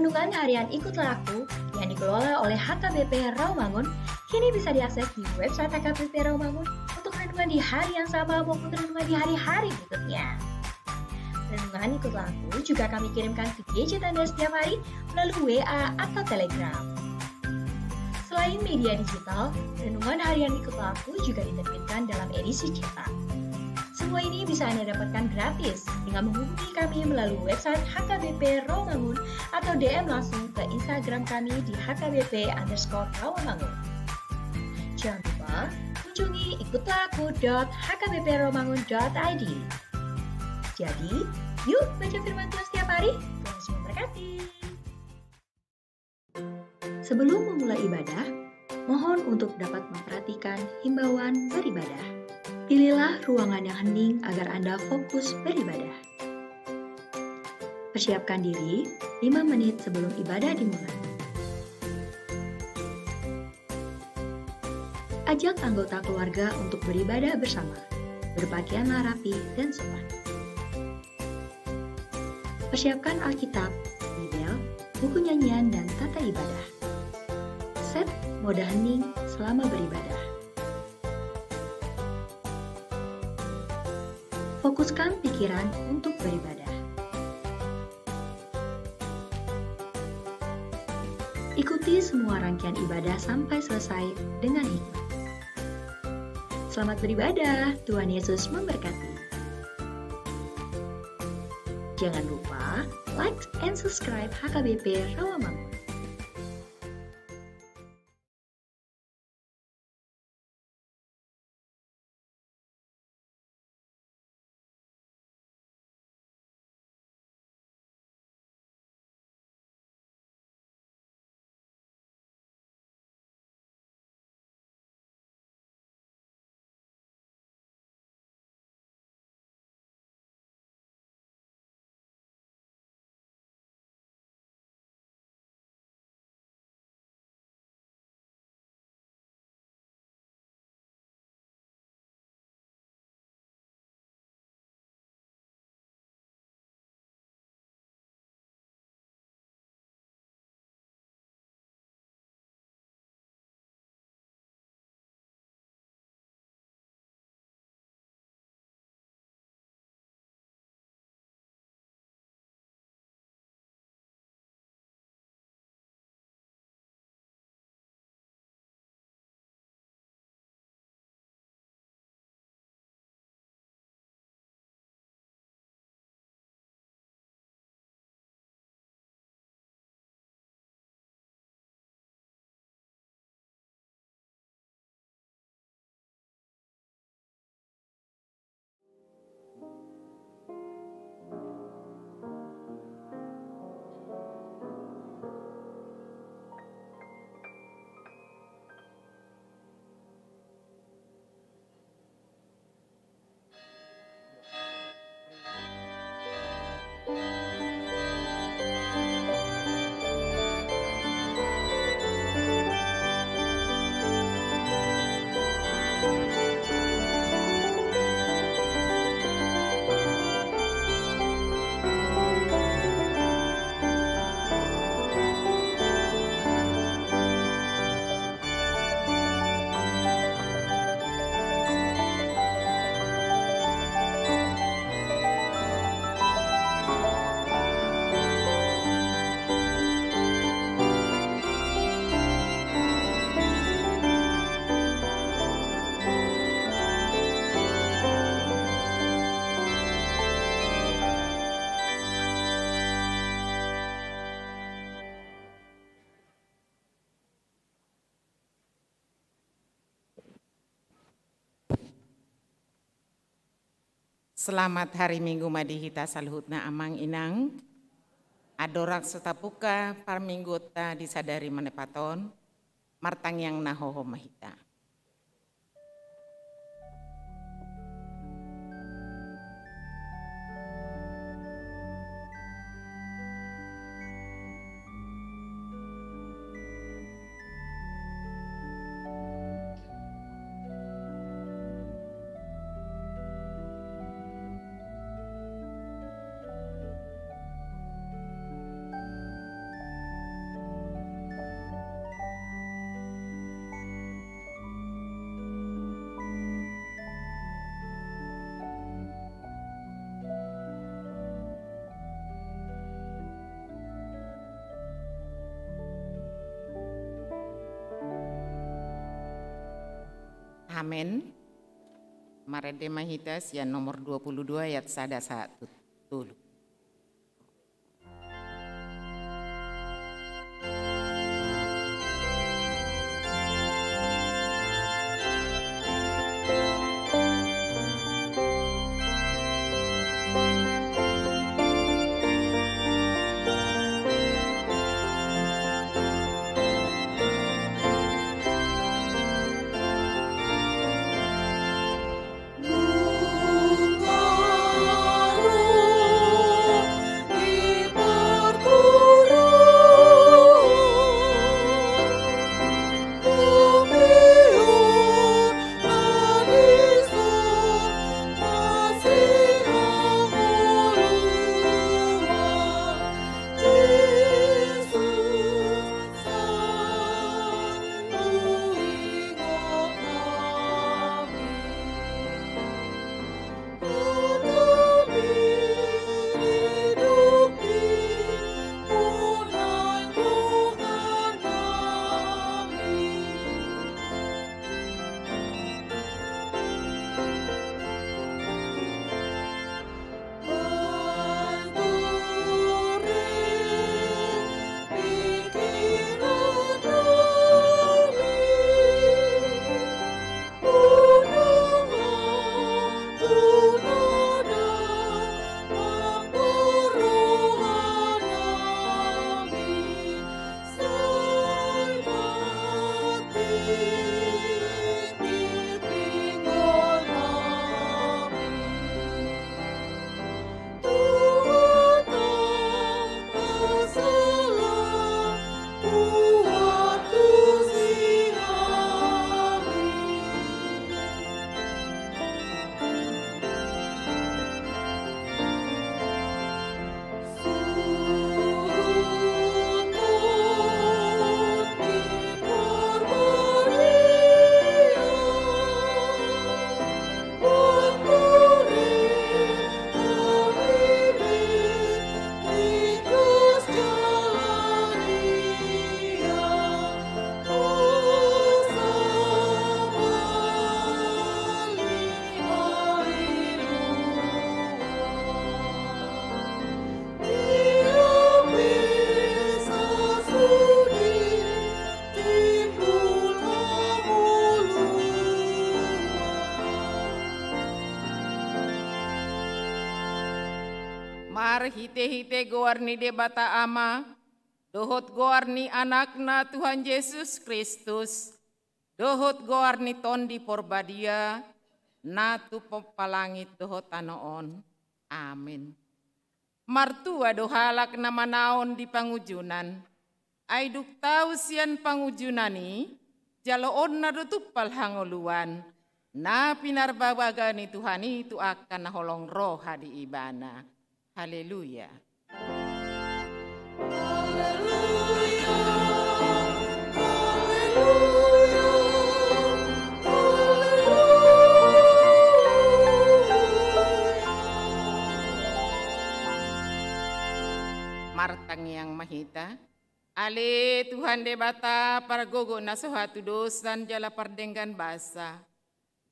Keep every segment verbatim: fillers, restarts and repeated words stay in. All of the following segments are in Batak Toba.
Renungan harian Ikutlah Aku yang dikelola oleh H K B P Rawamangun kini bisa diakses di website H K B P Rawamangun untuk renungan di hari yang sama maupun renungan di hari-hari berikutnya. Renungan Ikutlah Aku juga kami kirimkan ke gadget Anda setiap hari melalui W A atau Telegram. Selain media digital, renungan harian Ikutlah Aku juga diterbitkan dalam edisi cetak. Semua ini bisa Anda dapatkan gratis dengan menghubungi kami melalui website H K B P Rawamangun atau D M langsung ke Instagram kami di H K B P underscore Rawamangun. Jangan lupa kunjungi ikutlah aku dot H K B P rawamangun dot I D. Jadi, yuk baca firman Tuhan setiap hari. Tuhan Yesus memberkati. Sebelum memulai ibadah, mohon untuk dapat memperhatikan himbauan beribadah. Pilihlah ruangan yang hening agar Anda fokus beribadah. Persiapkan diri lima menit sebelum ibadah dimulai. Ajak anggota keluarga untuk beribadah bersama. Berpakaianlah rapi dan sopan. Persiapkan Alkitab, Bibel, buku nyanyian, dan tata ibadah. Set mode hening selama beribadah. Fokuskan pikiran untuk beribadah. Ikuti semua rangkaian ibadah sampai selesai dengan hikmat. Selamat beribadah, Tuhan Yesus memberkati. Jangan lupa like and subscribe H K B P Rawamangun. Selamat hari Minggu ma di hita saluhutna, Amang Inang. Andorang so tabuka parmingguonta di sadari manepaton, martangiang na hohom ma hita. Amen. Marende ma hita sian nomor dua puluh dua ayat sada sahat tu tolu. Marhitehite goar ni Debata Ama, dohot goar ni Anakna Tuhan Jesus Kristus, dohot goar ni Tondi Porbadia, na tumompa langit dohot tano on. Amen. Martua do halak na manaon di pangunjunan, ai dung tau sian pangunjunan i, jaloonna do tumpal hangoluan, na pinarbabaga ni Tuhan i tu angka na holong roha di Ibana. Haleluya. Haleluya, haleluya, haleluya. Martangiang ma hita. Ale Tuhan Debata, pargogo na so hatudosan jala pardenggan basa.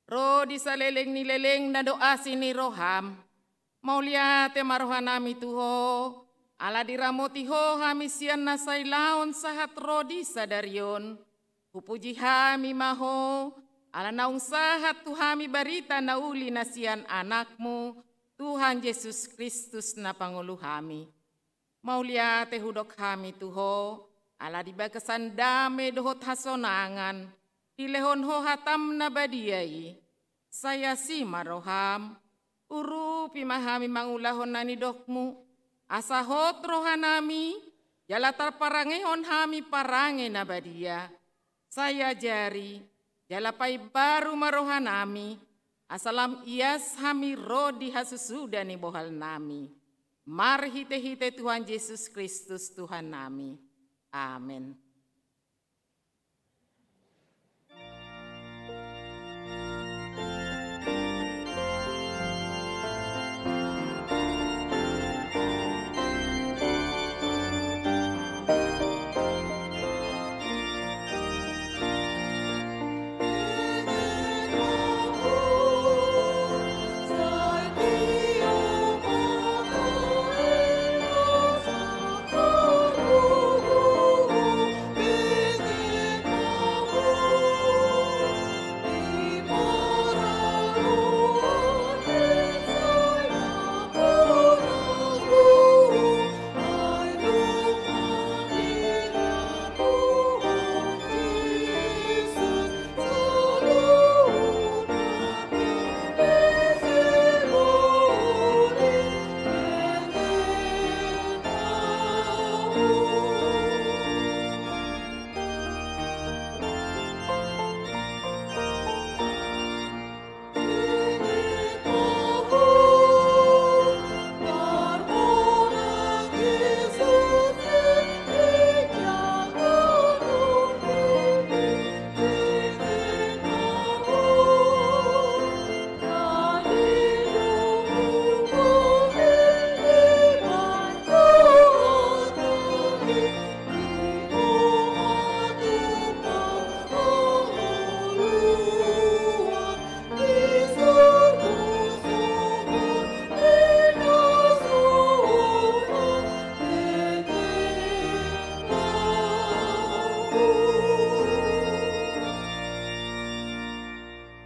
Ro di saleleng ni lelengna do asi ni roham. Mauliate ma rohanami tu Ho, ala diramoti Ho hami sian na sailaon sahat ro di sadari on. Hupuji hami ma Ho, ala naung sahat tu hami barita na uli na sian Anakmu, Tuhan Jesus Kristus na pangolu hami. Mauliate hudok hami tu Ho, ala di bagasan dame dohot hasonangan, dilehon Ho hatam na badia i. Sai asi ma roham, urupi ma hami mangulahon na nidokmu, asa hot rohanami, jala tarparangehon hami parange na badia. Sai ajari, jala paimbaru ma rohanami, asa lam ias hami ro di hasusuda ni bohalnami. Marhitehite Tuhan Jesus Kristus Tuhannami. Amen.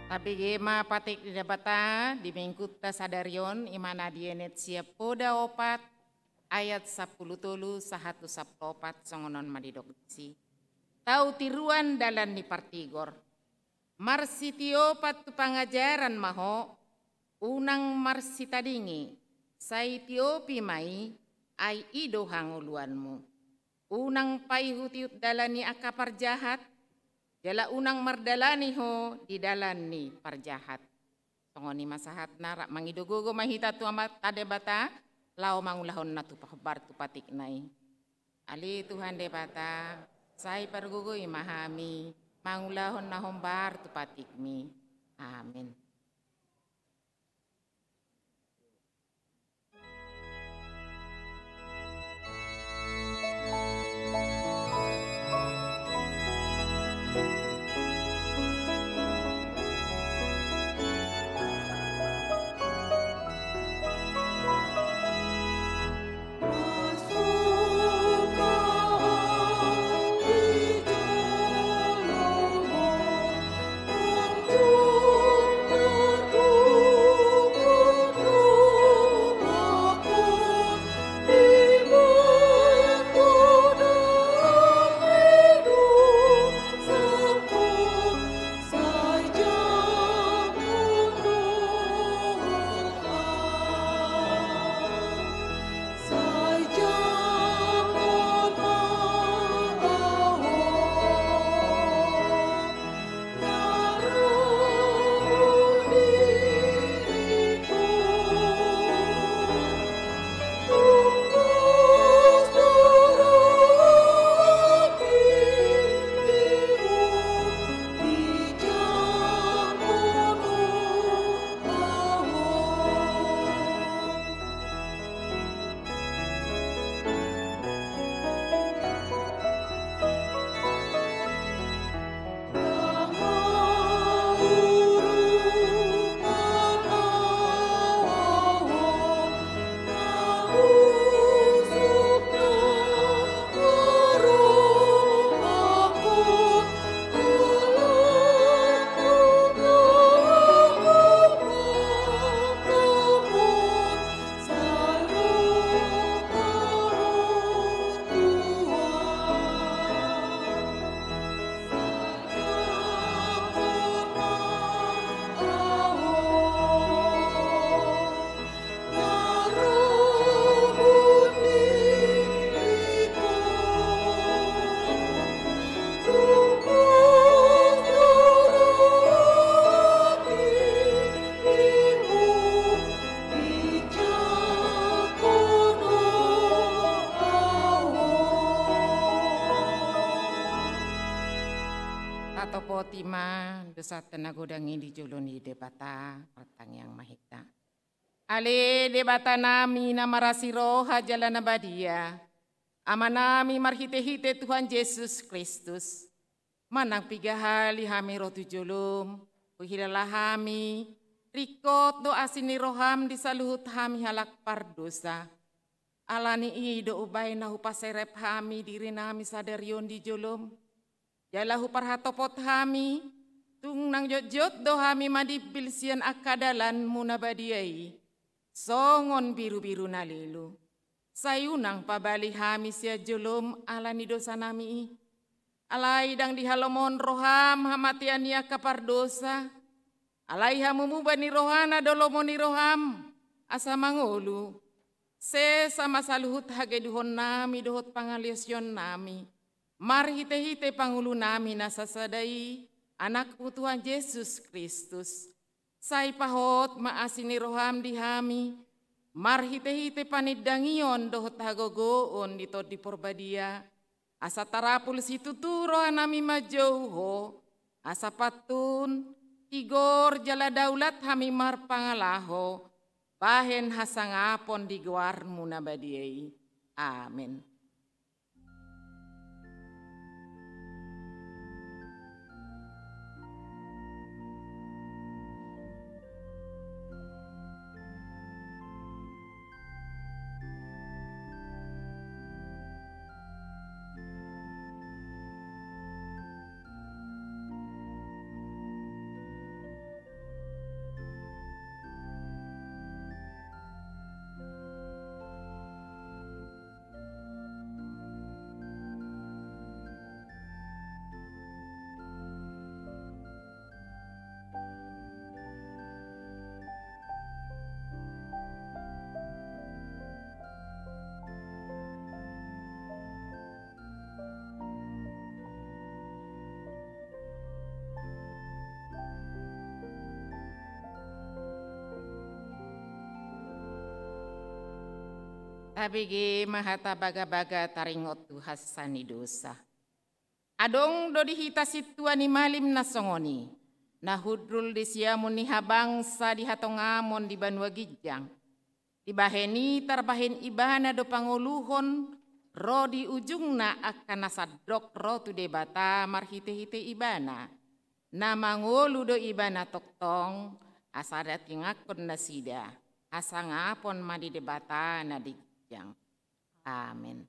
Tabege ma patik ni Debata di Minggunta sadari on, i ma na dienet sian Poda opat ayat sampulu tolu sahat tu sampulu opat, songon on ma didok disi. Tau tiruan dalan ni partigor. Marsitiopan tu pangajaran ma ho, unang marsitadingi, sai tiopi ma i, ai i do hangoluanmu. Unang paihutihut dalan ni angka parjahat, jala unang mardalani ho di dalan ni parjahat. Songon i ma sahatna, rap mangido gogo ma hita tu Amanta Debata, laho mangulahon na tu pahombar tu patikna i. Ale Tuhan Debata, sai pargogoi ma hami mangulahon na hombar tu patikmi. Amin. Tatopoti ma dosanta na godang i di jolo ni Debata, martangiang ma hita. Ale Debatanami na marasi roha jala na badia, Amanami marhitehite Tuhan Jesus Kristus, manang piga hali hami ro tu jolom, huhilala hami, ringkot do asi ni roham di saluhut hami halak pardosa. Alani i do umbahen na hupaserep hami dirinami sadari on di jolom, jala huparhatopot hami, tung nang jotjot do hami madimbil sian angka dalanmu na badia i, songon birubiru na lelu. Sai unang pabali hami sian jolom ala ni dosanami i. Alai ndang dihalomohon roham hamatean ni angka pardosa. Alai hamumuba ni rohana do lomo ni roham, asa mangolu. Sesa ma saluhut hagedukonnami dohot pangalaosionnami, marhitehite pangulunami na sasada i, Anakmu Tuhan Jesus Kristus. Sai pahot ma asi ni roham di hami, marhitehite panindangion dohot hagogoon di Tondi Porbadia, asa tarapul situtu rohanami manjou ho, asa pantun, tigor jala daulat hami marpangalaho, bahen hasangapon di goarmu na badia i. Amen. Tabege ma hata bagabaga taringot tu hasesa ni dosa. Adong do di hita sintua ni malim na songon i, na hundul di siamun ni habangsa di hatongamon di banua ginjang. Dibahen i tarbahen ibana do pangoluhon ro di ujungna angka na sandok ro tu Debata marhitehite ibana. Na mangolu do ibana tongtong, asa ditangiangkon nasida, hasangapon ma di Debata na di ginjang. Amen.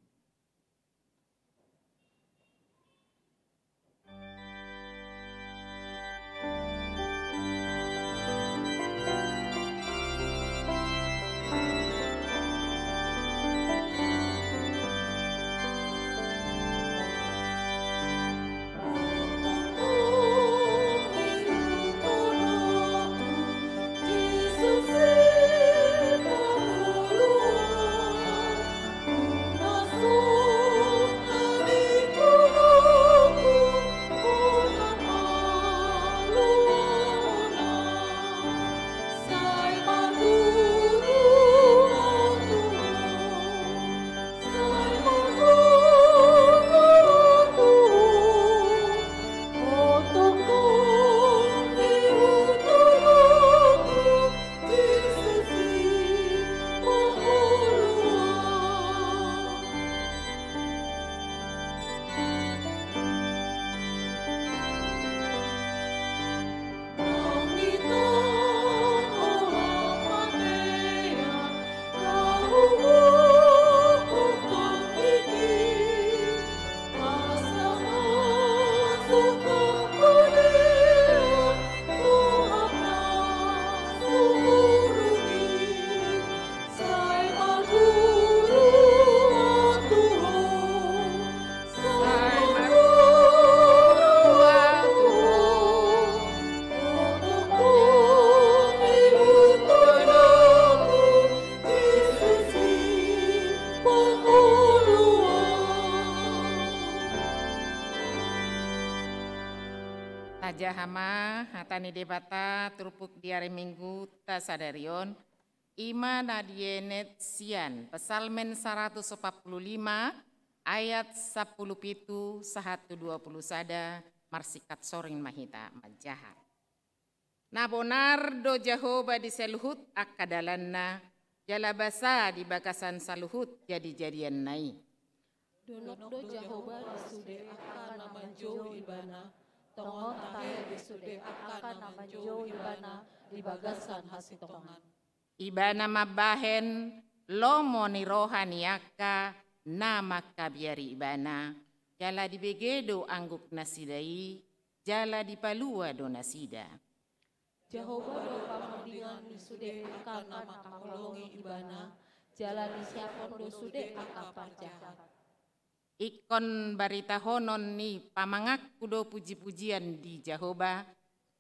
Tajaha ma hata ni Debata turpuk di ari Mingguta sadari on, i ma na dienet sian Psalmen saratus opat pulu lima ayat sampulu pitu sahat tu dua pulu sada, marsingkat soring ma hita manjaha. Na bonar do Jahowa di saluhut angka dalanna, jala basa di bagasan saluhut jadijadianna i. Donok do Jahowa di sude angka na manjou Ibana, tongon tahe di sude angka na manjou Ibana di bagasan hasintongan. Ibana mambahen lomo ni roha ni angka na mangkabiari Ibana, jala dibege do angguk nasida i, jala dipalua do nasida. Jahowa do pamundingan ni sude angka na mangkaholongi Ibana, jala disiaphon do sude angka parjahat. Ingkon baritahonon ni pamanganku do pujipujian di Jahowa,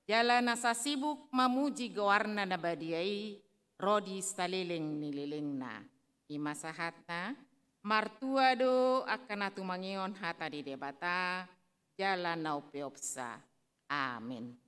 jala nasa sibuk mamuji goarna na badia i ro di saleleng ni lelengna. I ma sahatna, martua do angka na tumangihon hata ni Debata, jala na umpeopsa. Amen.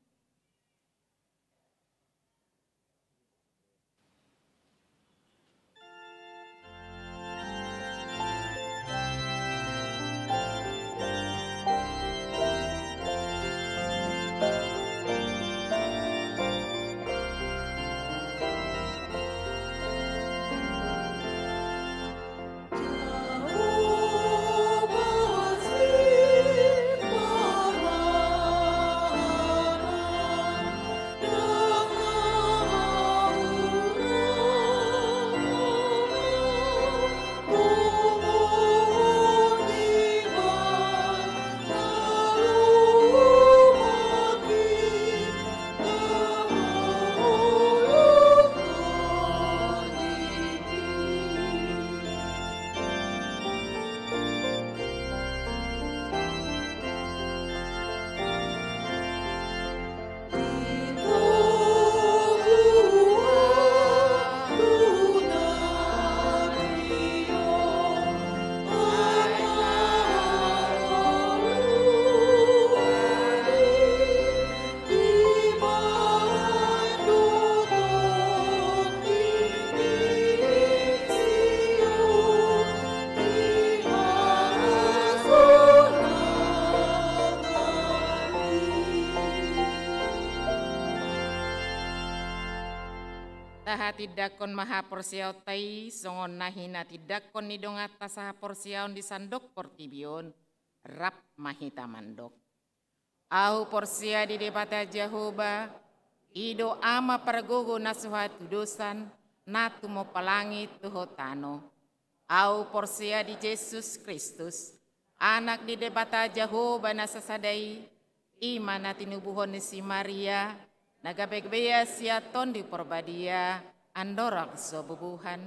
Tahatindangkon ma haporseaonta i songon na hinatindanghon ni donganta sahaporseaon di sandok portibi on, rap ma hita mandok. Ahu porsea di Debata Jahowa, i do Ama pargogo na so hatudosan, na tumompa langit dohot tano. Ahu porsea di Jesus Kristus, Anak ni Debata Jahowa na sasada i, i ma na tinubuhon ni si Maria, na gabe bea sian Tondi Parbadia, andorang so bubuhan.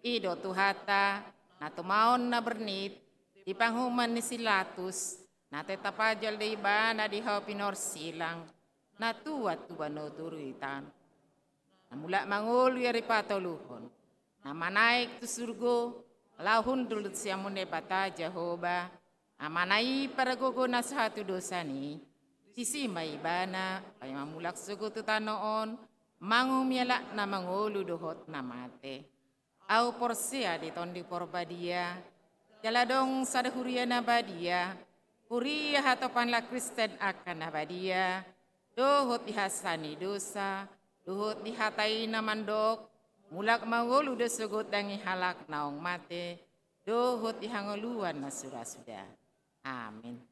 I do Tuhanta, na tumaon na bernit, di panguhuman ni si Latus, na tetap ajal do Ibana di hau pinorsilang, na tuat tu banua turitan. Na mulak mangolu ia dipatoluhon, na manaek tu surgo, laho hundul sian Amanta Debata Jahowa, Amana i pargogo na so hatudosan i, disi ma Ibana, paima mulak sogot tu tano on, manguhumi halak na mangolu dohot na mate. Ahu porsea di Tondi Parbadia, jala adong sada huria na badia, huria hatopan halak Kristen angka na badia, dohot di hasesaan ni dosa, dohot di hata i na mandok, mulak mangolu do sogot daging halak naung mate, dohot di hangoluan na suda-suda. Amin.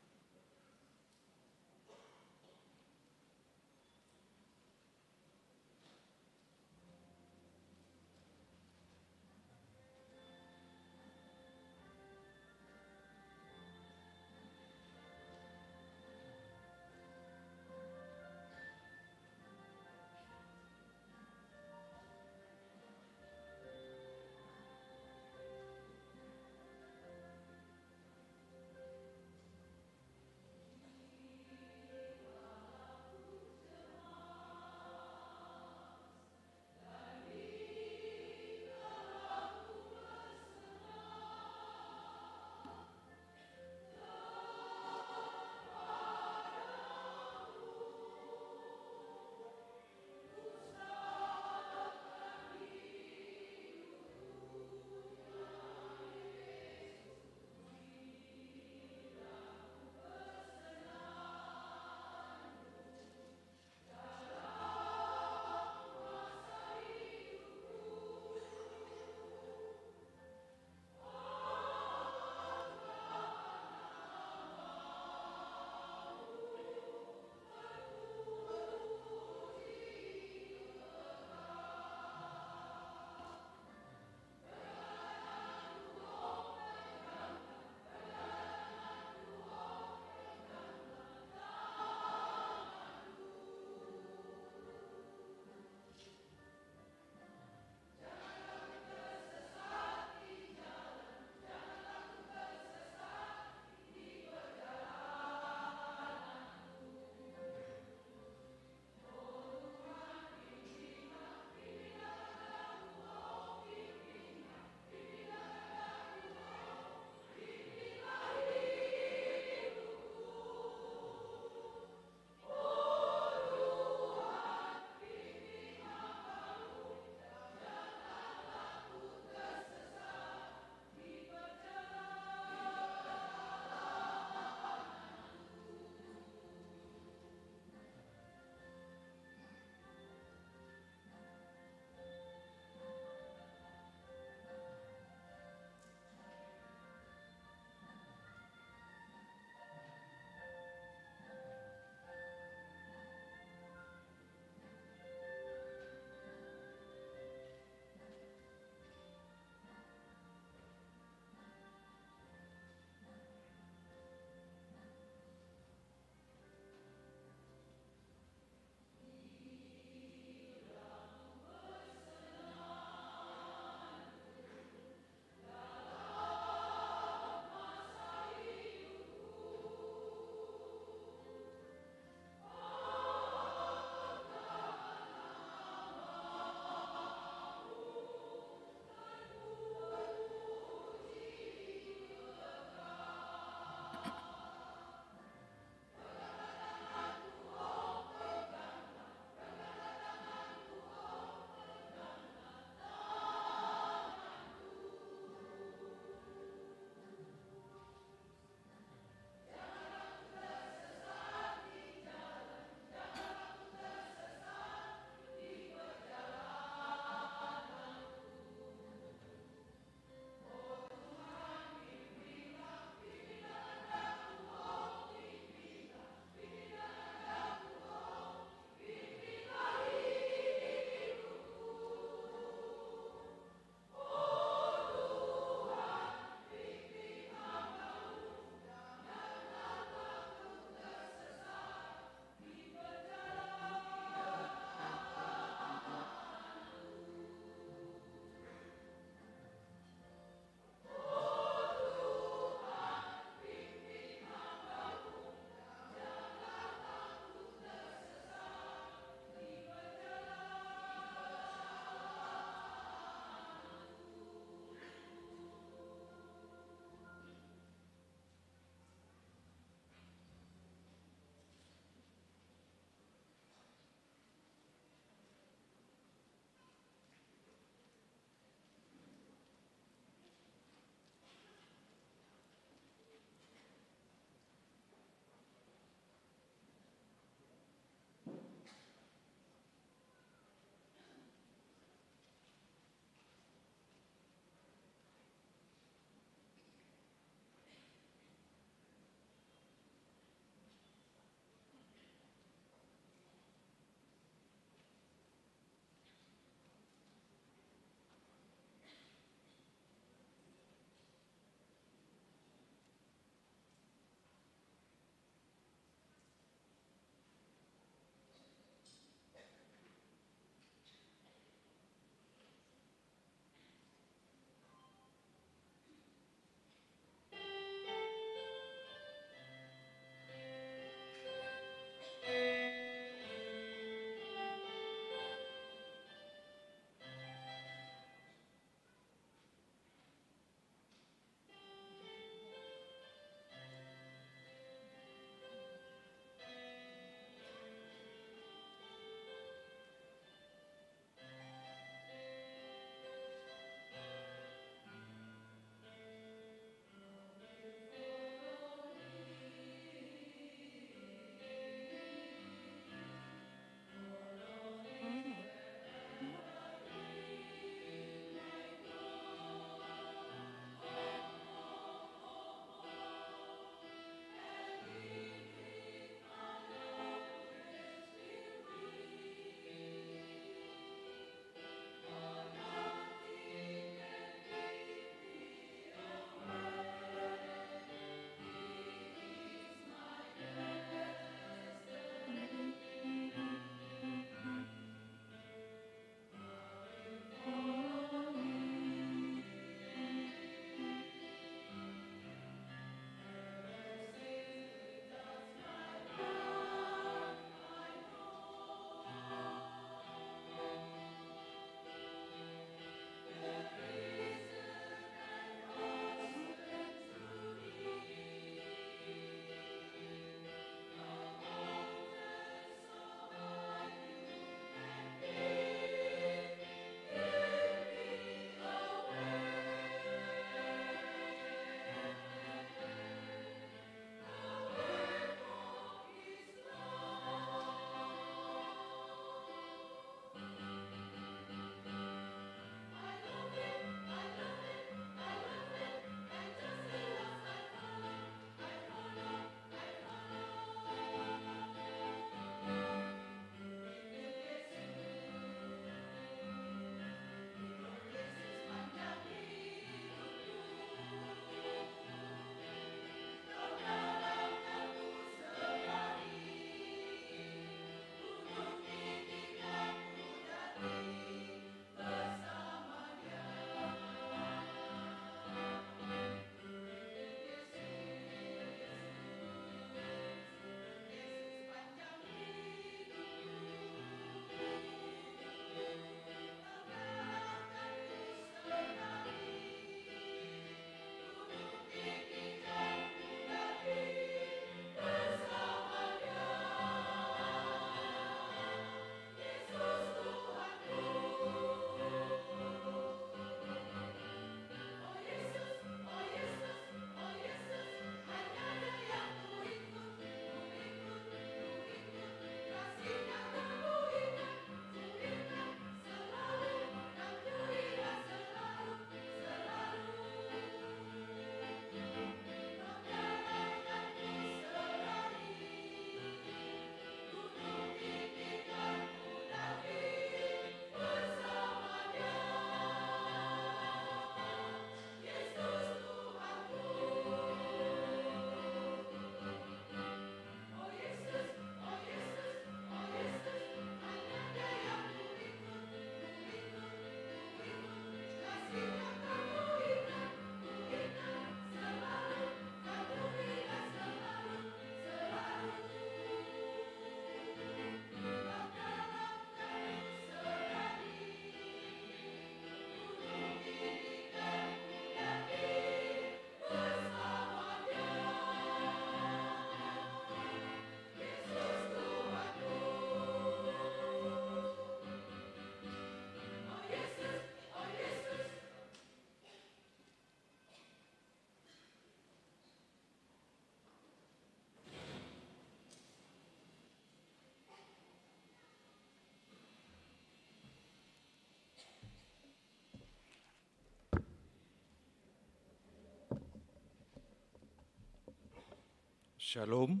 Shalom.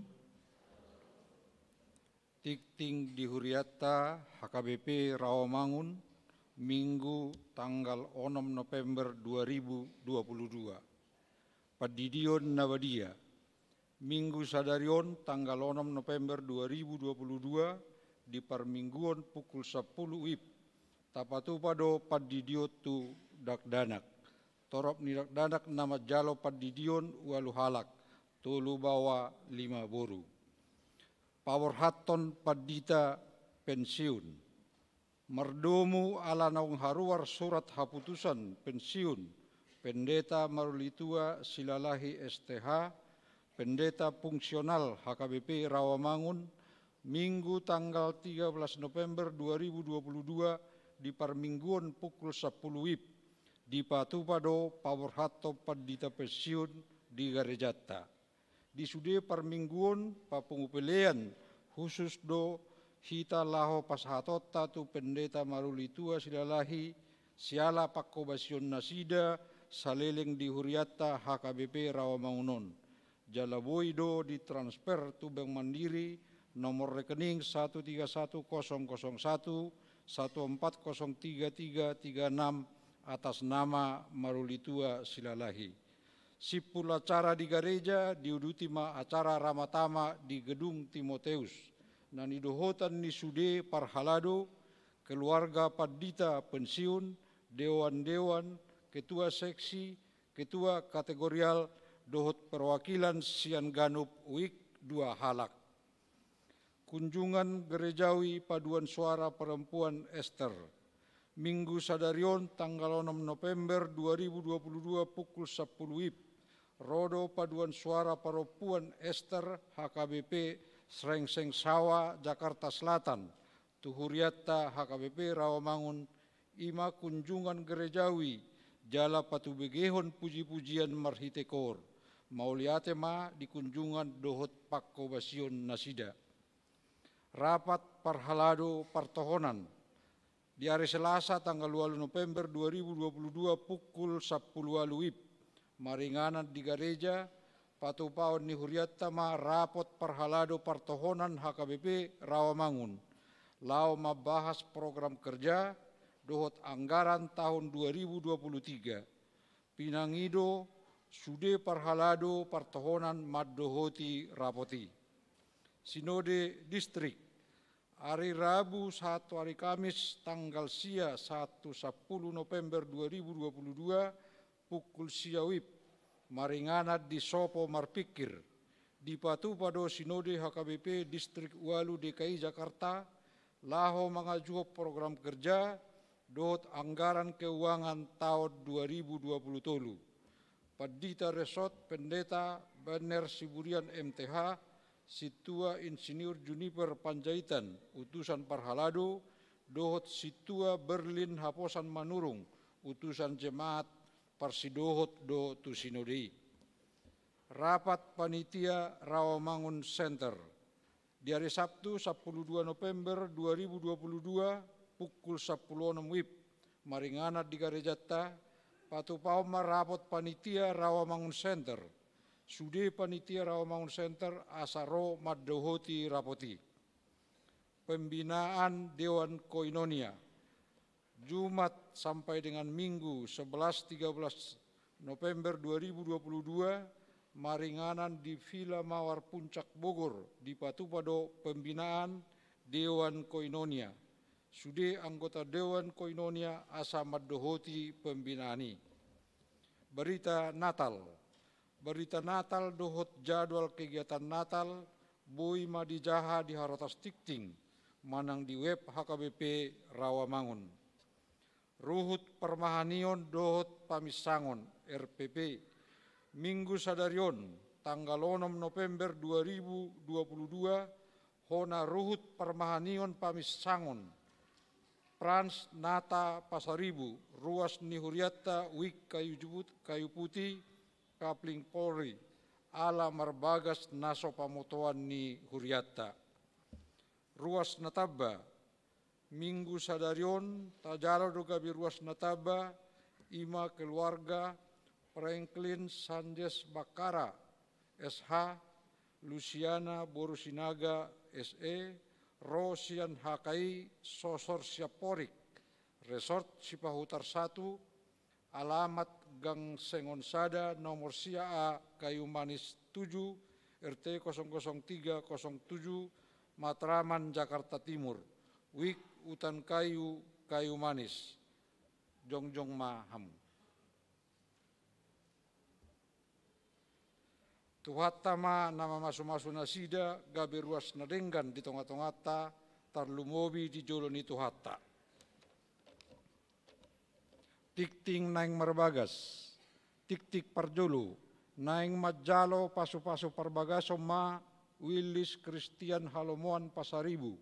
Tingting di huriatta H K B P Rawamangun, Minggu tanggal onom November dua ribu dua puluh dua. Pandidion na badia. Minggu sadari on tanggal onom November dua ribu dua puluh dua, di parmingguon pukul sampulu wib, tapatupa do pandidion tu dakdanak. Torop ni dakdanak na manjalo pandidion ualu halak, tolu baoa lima boru. Paborhathon pandita pensiun. Mardomu ala naung haruar surat haputusan pensiun Pendeta Marulitua Silalahi S T H, Pendeta Fungsional H K B P Rawamangun, Minggu tanggal tiga belas November dua ribu dua puluh dua, di parmingguon pukul sampulu wib, dipatupa do paborhathon pandita pensiun di garejanta. Di sude parmingguon, papungu pelean khusus do hita laho pasahatonta tu Pendeta Marulitua Silalahi, siala pangkobasion nasida saleleng di huriatta H K B P Rawamangun on. Jala boi do ditransfer tu Bank Mandiri, nomor rekening satu tiga satu kosong kosong satu, satu empat kosong tiga tiga tiga enam, atas nama Marulitua Silalahi. Simpul acara di gareja, diuduti ma acara ramatama di Gedung Timoteus. Na nidohotan ni sude parhalado, keluarga pandita pensiun, dewan-dewan, ketua seksi, ketua kategorial, dohot perwakilan sian ganup wik dua halak. Kunjungan Gerejawi Paduan Suara Perempuan Ester. Minggu sadari on tanggal onom November dua ribu dua puluh dua pukul sampulu wib, ro do Paduan Suara Perempuan Ester H K B P Srengseng Sawa, Jakarta Selatan, tu huriatta H K B P Rawamangun, i ma kunjungan gerejawi jala patubegehon puji-pujian marhite koor. Mauliate ma di kunjungan dohot pangkobasion nasida. Rapat parhalado partohonan. Di ari Selasa tanggal ualu November dua ribu dua puluh dua pukul sampulu ualu wib, maringanan di gareja, patupaon ni huriatta ma rapot parhalado partohonan H K B P Rawamangun, laho mambahas program kerja dohot anggaran tahun dua ribu dua puluh tiga. Pinangido sude parhalado partohonan mandohoti rapot i. Sinode distrik. Ari Rabu sahat tu ari Kamis tanggal sia sahat tu sampulu November dua ribu dua puluh dua, pukul sia wib, maringanan di Sopo Marpingkir. Dipatupa do Sinode H K B P Distrik ualu D K I Jakarta, laho mangajuhon program kerja dohot anggaran keuangan taon dua ribu dua puluh tolu. Pandita Resort Pendeta Banner Siburian M T H, Sintua Insinyur Juniper Panjaitan, utusan parhalado, dohot Sintua Berlin Haposan Manurung, utusan jemaat, parsidohot do tu sinode i. Rapat panitia Rawamangun Center. Di ari Sabtu sampulu dua November dua ribu dua puluh dua, pukul sampulu onom wib, maringanan di garejanta, patupaon ma rapot panitia Rawamangun Center. Sude panitia Rawamangun Center asa ro mandohoti rapot i. Pembinaan Dewan Koinonia. Jumat sampai dengan Minggu sebelas tiga belas November dua ribu dua puluh dua, maringanan di Villa Mawar Puncak Bogor, dipatupa do pembinaan Dewan Koinonia. Sude anggota Dewan Koinonia asa mandohoti pembinaan i. Berita Natal. Berita Natal dohot jadwal kegiatan Natal boi ma dijaha di harotas tingting manang di web H K B P Rawamangun. Ruhut parmahanion dohot paminsangon, R P P. Minggu sadari on, tanggal onom November dua ribu dua puluh dua, hona ruhut parmahanion paminsangon. Frans Nata Pasaribu, ruas ni huriatta Wik Kayu Jubut, Kayu Putih, Kapling Polri, ala marbagas na so pamotoan ni huriatta. Ruas na tamba. Minggu sadari on, tajalo do gabe ruas na tamba, i ma keluarga Franklin Sanjes Bakara, S H, Lusiana boru Sinaga S E, ro sian H K I Sosor Siamporik, Resort Sipahutar satu, alamat Gang Sengon Sada, nomor sia A, Kayu Manis tujuh, R T kosong kosong tiga kosong tujuh, Matraman, Jakarta Timur. Wijk Utan Kayu, Kayu Manis. Jongjong ma hamu. Tuhanta ma na mamasumasu nasida gabe ruas na denggan di tongatonganta, tarlumobi di jolo ni Tuhanta. Tingting naeng marbagas. Tingting parjolo, naeng manjalo pasupasu parbagason ma Willis Christian Halomoan Pasaribu,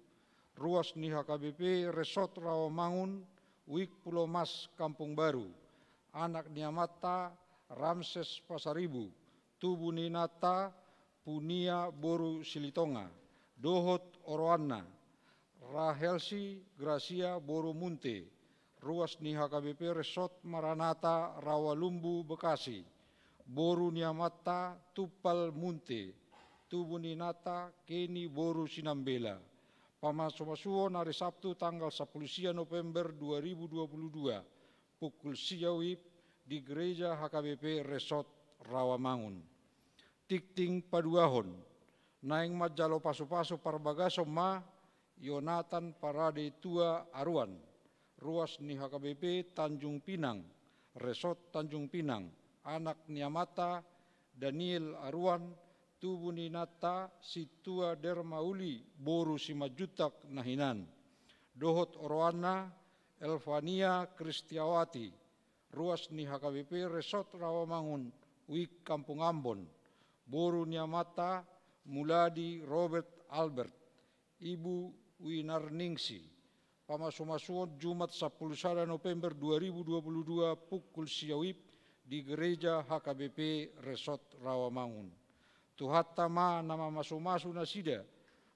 ruas ni H K B P Resort Rawamangun, Wijk Pulomas, Kampung Baru. Anak ni amanta Ramses Pasaribu, tubu ni inanta Punia boru Silitonga, dohot oroanna Rahelsi Gracia boru Munte, ruas ni H K B P Resort Maranatha Rawalumbu, Bekasi. Boru ni amanta Tumpal Munte, tubu ni inanta Keni boru Sinambela. Pamasumasuon ari Sabtu tanggal sampulu sia November dua ribu dua puluh dua, pukul sia WIB di Gereja H K B P Resort Rawamangun. Tingting paduahon, naeng manjalo pasupasu parbagason ma Yonatan Parade Tua Aruan, ruas ni H K B P Tanjung Pinang, Resort Tanjung Pinang, anak ni amanta Daniel Aruan, tubu ni inanta Sintua Dermauli boru Simanjuntak na hinan, dohot oroanna Elvania Kristiawati, ruas ni H K B P Resort Rawamangun, Wijk Kampung Ambon. Boru ni amanta Muladi Robert Albert, ibu Winarningsi. Pamasumasuon Jumat sampulu sada November dua ribu dua puluh dua, pukul sia WIB di Gereja H K B P Resort Rawamangun. Tuhanta ma na mamasumasu nasida,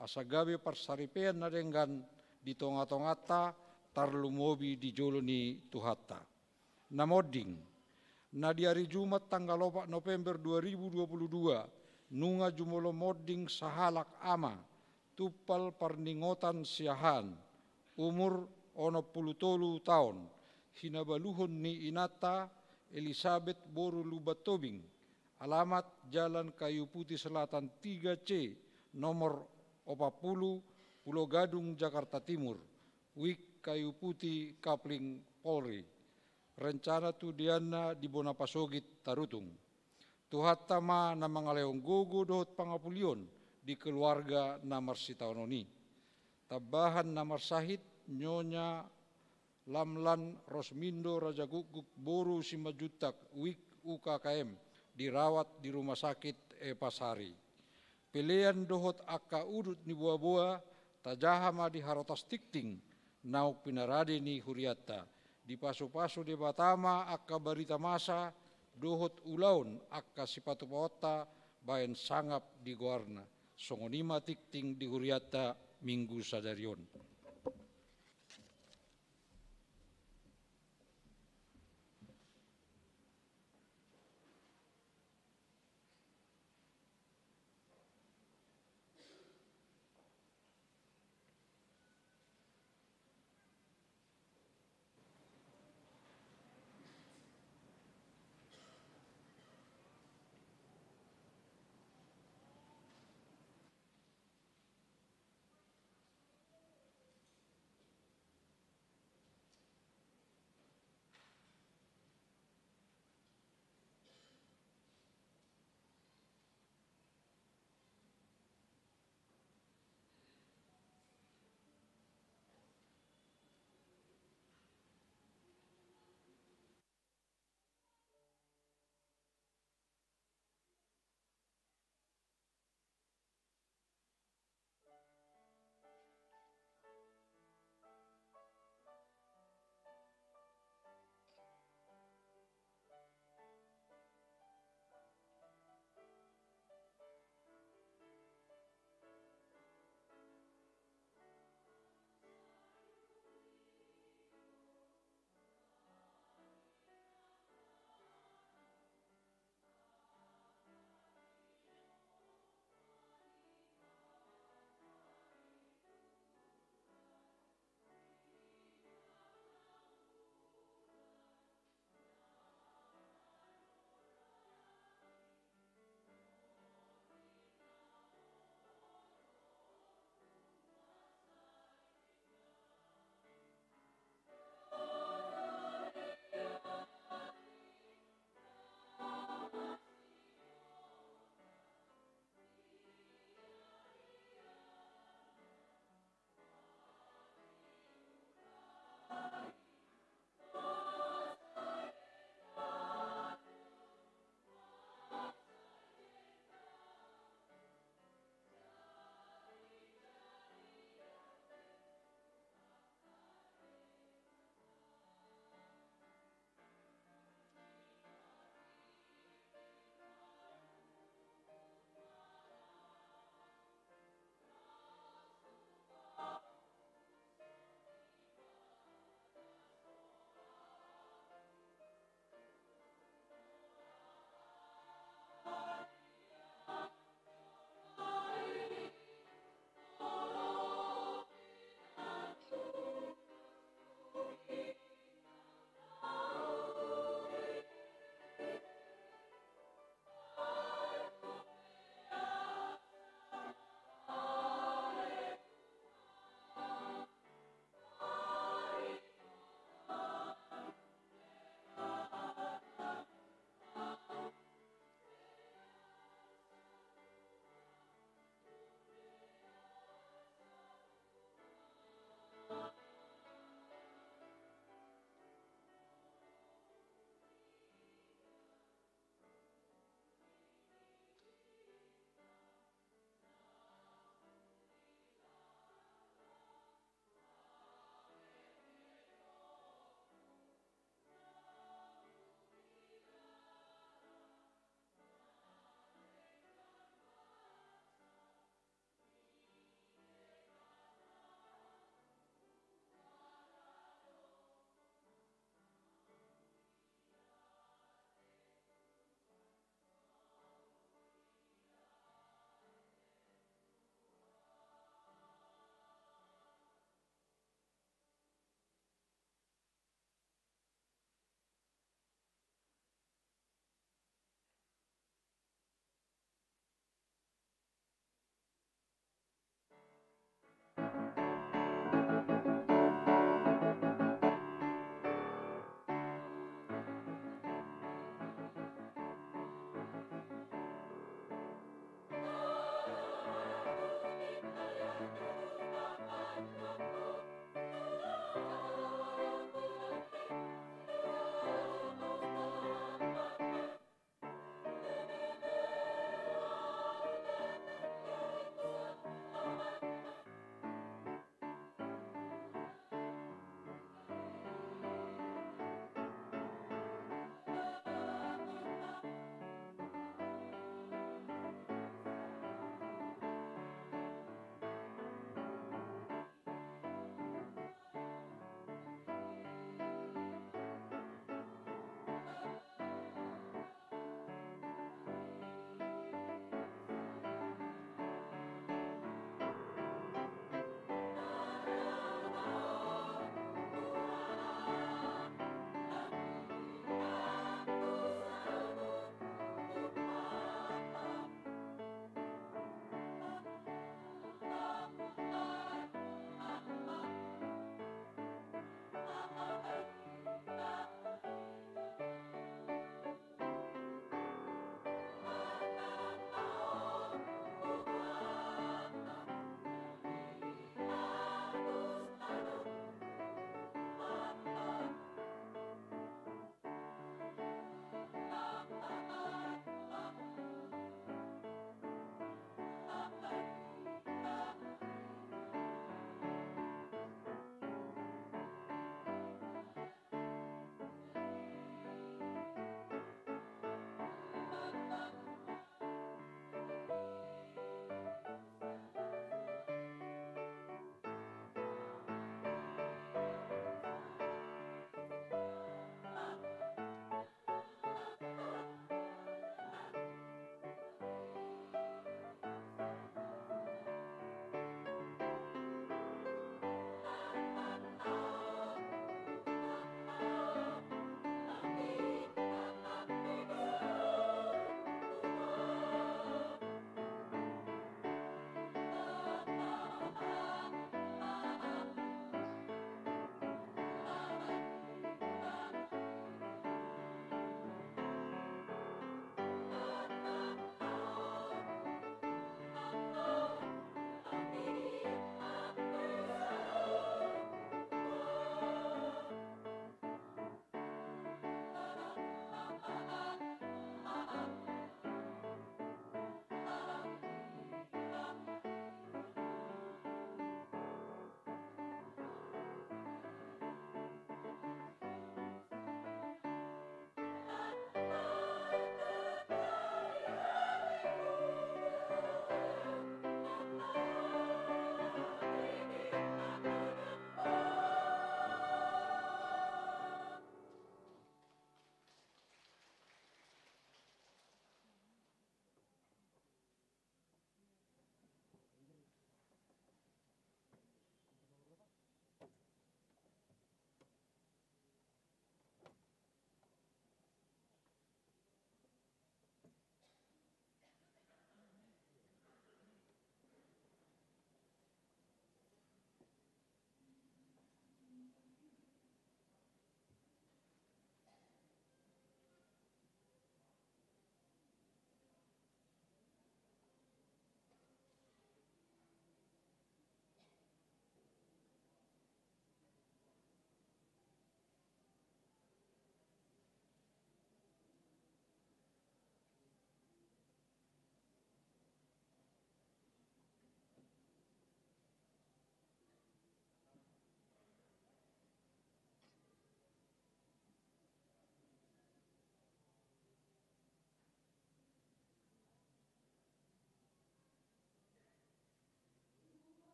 asa gabe parsaripeon na denggan di tongatonganta, tarlumobi di jolo ni Tuhanta. Na monding. Na di ari Jumat tanggal opat November dua ribu dua puluh dua, nunga jumolo monding sahalak ama, Tumpal Parningotan Siahaan, umur onom pulu tolu taon, hinabaluhon ni inanta Elisabet boru Lumban Tobing, alamat Jalan Kayu Putih Selatan tiga C, nomor opat pulu, Pulo Gadung, Jakarta Timur. Wijk Kayu Putih, Kapling Polri. Rencana tudianna di bona pasogit Tarutung. Tuhanta ma na mangalehon gogo dohot pangapulion di keluarga na marsitaonon i. Tambahan na marsahit Nyonya Lamlan Rosmindo Rajagukguk boru Simanjuntak, Wijk U K K M, dirawat di Rumah Sakit Eva Sari. Pelean dohot angka udut ni boaboa tajaha ma di harotas tingting naung pinarade ni hurianta. Dipasupasu Debata ma angka barita masa dohot ulaon angka sipatupaonta bahen sangap di goarna. Songon i ma tingting di hurianta minggu sadari on.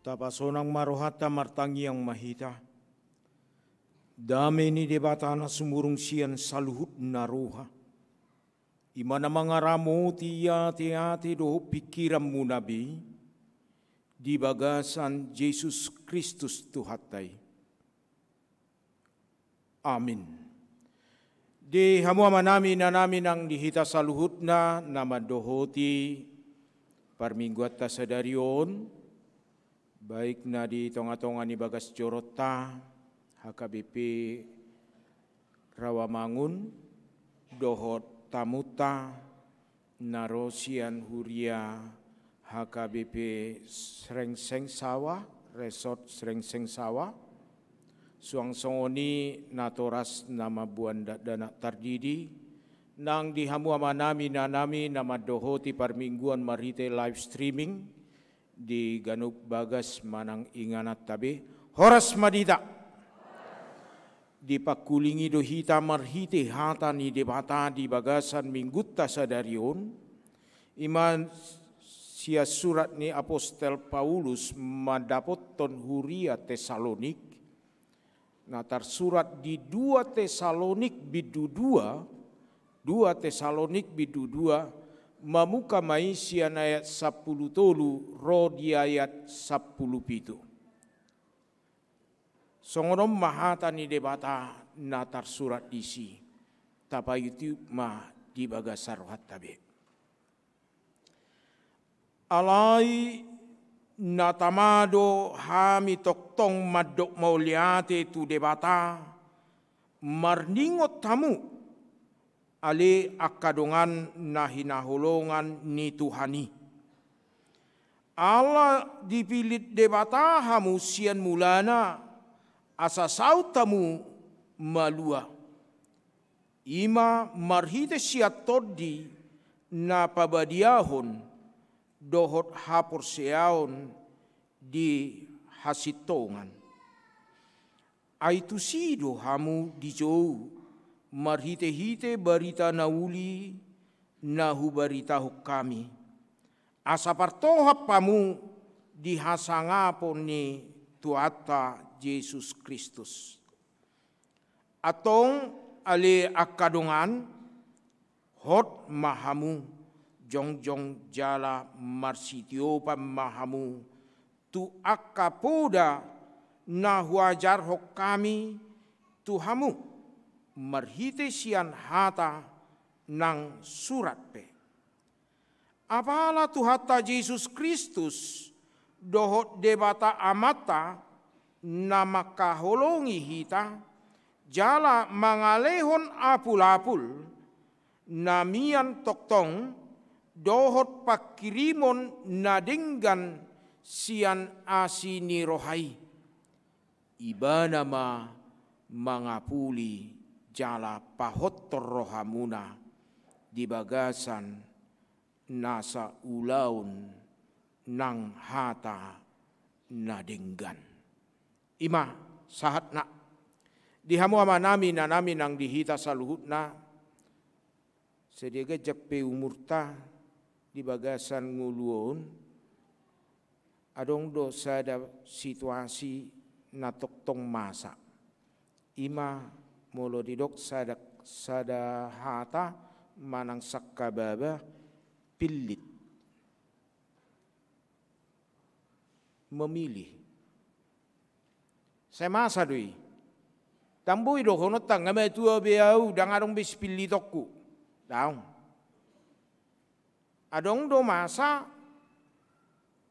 Tapasonang ma rohanta, martangiang ma hita. Dame ni Debata na sumurung sian saluhut na roha, i ma na mangaramoti ateate dohot pingkiranmuna be, di bagasan Jesus Kristus Tuhanta i. Amin. Di hamu amanami, inanami nang di hita saluhutna na mandohoti parmingguanta sadari on, baik na di tongatonga ni bagas joronta, H K B P Rawamangun, dohot tamunta na ro sian huria H K B P Srengseng Sawah, Resort Srengseng Sawah, suang songon i natoras na mamboan dakdanak tardidi, nang di hamu amanami, inanami na mandohoti parmingguan marhite live streaming, di ganup bagas manang ingananta be, horas ma di hita. Dipangkulingi do hita marhite hata ni Debata di bagasan minggunta sadari on, i ma sian surat ni apostel Paulus mandapothon huria Tesalonik, na tarsurat di dua Tesalonik bindu dua, dua Tesalonik bindu dua, mamungka ma i sian ayat sampulu tolu ro di ayat sampulu pitu. Songon on ma hata ni Debata na tarsurat disi, tapaihut ma di bagasan rohanta be. Alai na tama do hami tongtong mandok mauliate tu Debata, marningot hamu, ale angka dongan na hinaholongan ni Tuhan i. Ala dipillit Debata hamu sian mulana, asa saut hamu malua. I ma marhite sian tondi na pabadiahon dohot haporseaon di hasintongan. Ai tusi do hamu dijou marhitehite barita na uli na hubaritahon hami, asa partohap hamu di hasangapon ni Tuhanta Jesus Kristus. Antong, ale angka dongan, hot ma hamu, jongjong jala marsitiopan ma hamu tu angka poda na huajarhon hami tu hamu marhite sian hata nang surat pe. Apala Tuhanta Jesus Kristus dohot Debata Amanta na mangkaholongi hita, jala mangalehon apulapul na mian tongtong dohot pangkirimon na denggan sian asi ni roha i. Ibana ma mangapuli jala pahothon rohamuna di bagasan nasa ulaon nang hata na denggan. I ma sahatna. Di hamu amanami, inanami nang di hita saluhutna, sai dia ganjang pe umurta di bagasan ngolu on, adong do sada situasi na tongtong masa. I ma molo didok sada, sada hata manang sangkababa, pillit. Memilih. Sai masa do i. Ndang boi dohononta nga matua be au, ndang adong be sipillitonku. Daong. Adong do masa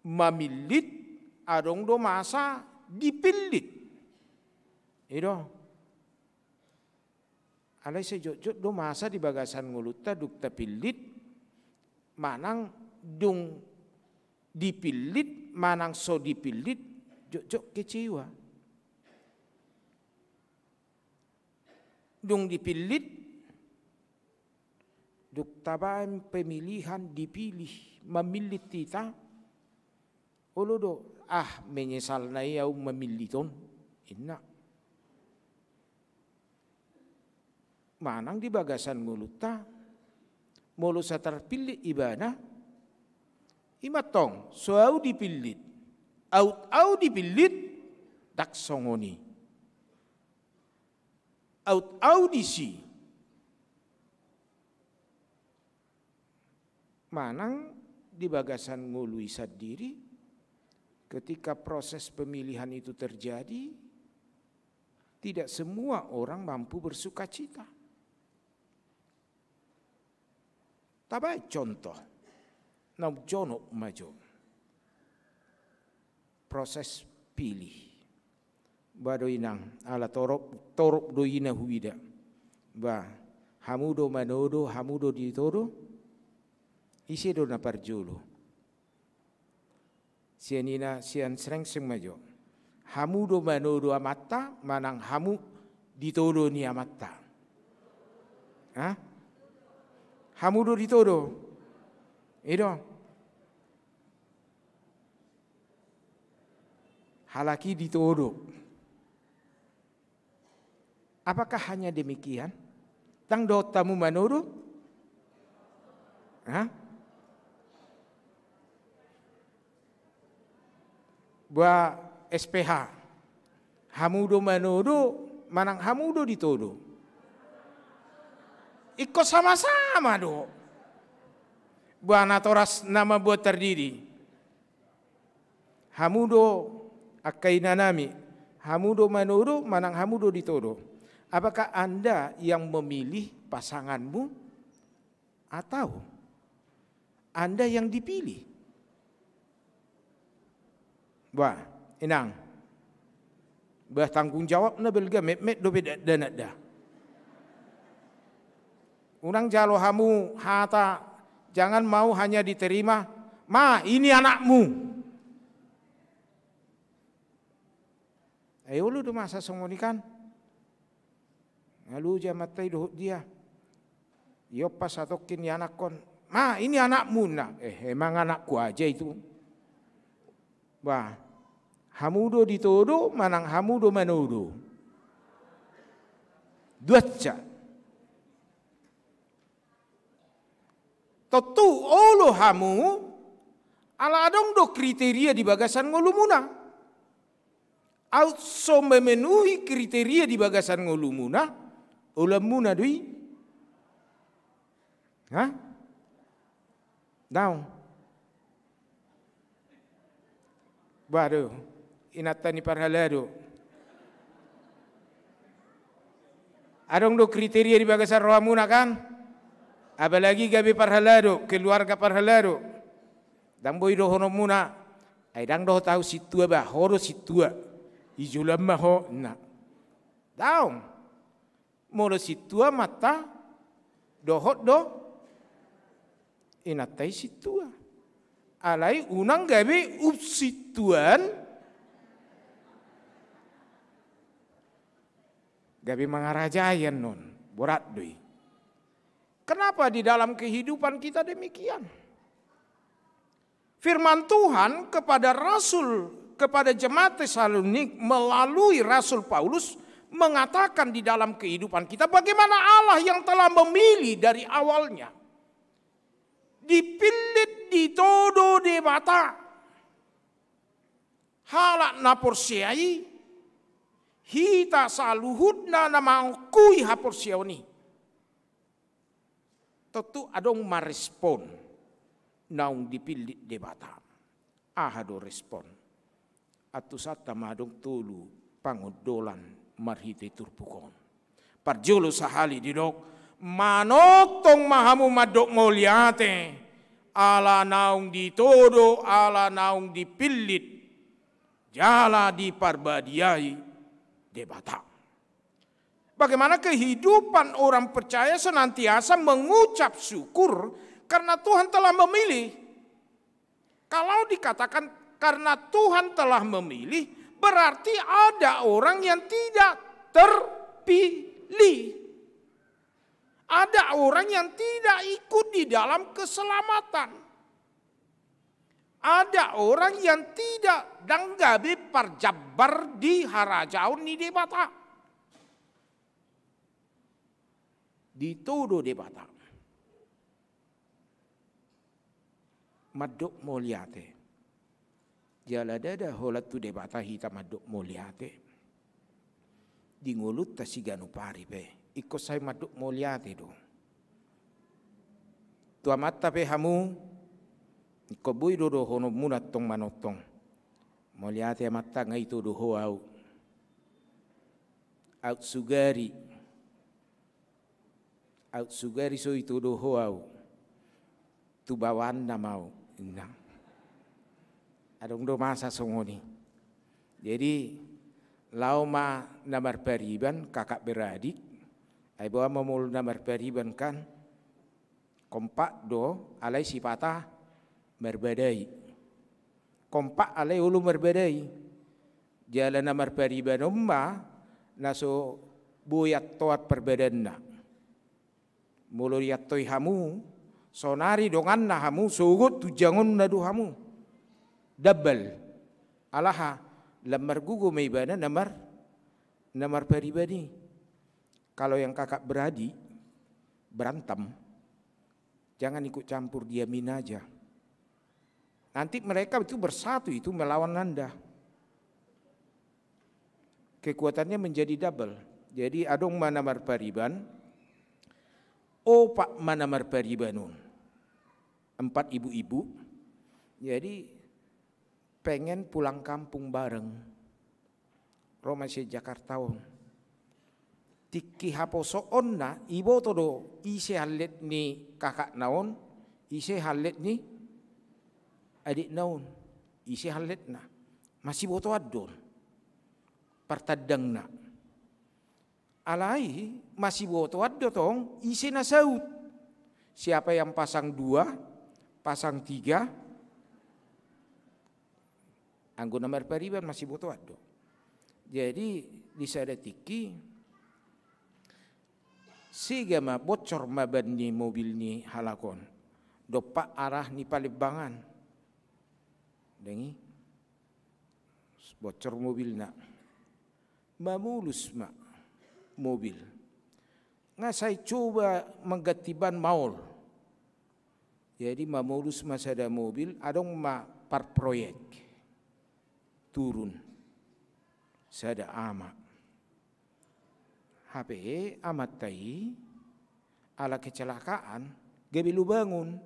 mamillit, adong do masa dipillit. I do. Alai sai jotjot do masa di bagasan ngolunta dung tapillit, manang dung dipillit, manang so dipillit, jotjot kecewa. Dung dipillit, dung tabaen pemilihan, dipilih, mamillit hita, olo do, ah, menyesalna i au mamillit on, inna. Manang di bagasan ngolunta, molo so tarpillit ibana, i ma tong, so au dipillit. Aut au dipillit, ndang songon i. Aut au disi. Manang di bagasan ngolu i sandiri, ketika proses pemilihan itu terjadi, tidak semua orang mampu bersukacita. Tabaen contoh, naung jonok ma jo proses pilih. Ba do inang, ala torop, torop do i na huida. Ba, hamu do manodo, hamu do ditodo, ise do na parjolo? Sian ina, sian srengseng ma jo. Hamu do manodo amanta, manang hamu ditodo ni amanta? Ha? Hamu do ditodo? I do. Halak i ditodo. Apakah hanya demikian? Ndang dohot hamu manodo? Ha? Ba S P H. Hamu do manodo, manang hamu do ditodo? Ingkon sama-sama do. Ba natoras na mambuat tardidi. Hamu do, angka inanami, hamu do manodo, manang hamu do ditodo? Apakah Anda yang memilih pasanganmu, atau Anda yang dipilih? Bah, inang. Bah, tanggung jawabna balga, metmet dope da-, dakdanak da. Unang jalo hamu hata, jangan mau hanya diterima, "Ma, ini anakmu." Ai olo do masa songon i kan. Nga loja amanta i dohot dia. Iompas hatongkin ianakhon, "Ma, ini anakmu," na. "Eh, emang anakku aja itu." Bah, hamu do ditodo, manang hamu do manodo? Duansa. Tontu olo hamu, ala adong do kriteria di bagasan ngolumuna. Aut so memenuhi kriteria di bagasan ngolumuna, olanmuna do i. Ha? Daong. Bah do, inanta ni parhalado. Adong do kriteria di bagasan rohamuna kan? Apalagi gabe parhalado, keluarga parhalado. Ndang boi dohononmuna, "Ai ndang dohot ahu sintua bah, ho do sintua. I joloan ma ho," na. Daong. Molo sintua amanta, dohot do inanta i sintua. Alai unang gabe umsintuan, gabe mangarajai annon, borat do i. Kenapa di dalam kehidupan kita demikian? Firman Tuhan kepada rasul, kepada jemaat Tesalonik melalui Rasul Paulus mengatakan di dalam kehidupan kita, bagaimana Allah yang telah memilih dari awalnya. Dipillit, ditodo Debata halak na porsea i, hita saluhutna na mangakui haporseaon i. Tontu adong ma respon naung dipillit Debata. Aha do respon? Antusanta ma adong tolu pangondolan marhite turpuk on. Parjolo sahali didok, manongtong ma hamu mandok mauliate, ala naung ditodo, ala naung dipillit, jala diparbadiai Debata. Bagaimana kehidupan orang percaya senantiasa mengucap syukur karena Tuhan telah memilih. Kalau dikatakan karena Tuhan telah memilih, berarti ada orang yang tidak terpilih. Ada orang yang tidak ikut di dalam keselamatan. Ada orang yang tidak, ndang gabe parjambar di harajaon ni Debata. Ditodo Debata. Mandok mauliate. Jala ndada holan tu Debata hita mandok mauliate. Di ngolunta siganup ari pe ingkon sai mandok mauliate do. Tu amanta pe hamu, ingkon boi do dohononmuna tong manongtong. Mauliate amanta, nga ito do ho au. Aut sugari. Aut sugari so ito do ho au. Tu baoanna ma au, ninna. Adong do masa songon i. Jadi, laho ma na marpariban, kakak beradik. Ai boha ma molo na marpariban kan, kompak do, alai sipata marbadai. Kompak alai olo marbadai. Jala na marpariban on ma na so boi antoan parbadanna. Molo diantoi hamu, saonari donganna hamu, sogot tu jangonna do hamu. Double. Alaha, lam margogo ma ibana na mar-, na marpariban i. Kalau yang kakak beradik berantem, jangan ikut campur, diamin aja. Nanti mereka itu bersatu itu melawan Anda. Kekuatannya menjadi double. Jadi adong ma na marpariban, opat ma na marpariban on. Empat ibu-ibu. Jadi pengen pulang kampung bareng. Ro ma sian Jakarta on. Tingki haposoonna, iboto do ise hallet ni kakakna on, ise hallet ni adikna on, ise halletna. Masibotoan do on partandangna. Alai masibotoan do tong ise na saut. Siapa yang pasang dua, pasang tiga, anggo na marpariban masibotoan do. Jadi di sada tingki, sega ma, bocor ma ban ni mobil ni halak on. Dompak arah ni Palembang an. Dang i, bocor mobilna. Mamolus ma mobil. Nga sai coba mangganti ban maol. Jadi mamolus ma sada mobil, adong ma parproyek turun sada ama. Hape amanta i ala kecelakaan gabe lubangun.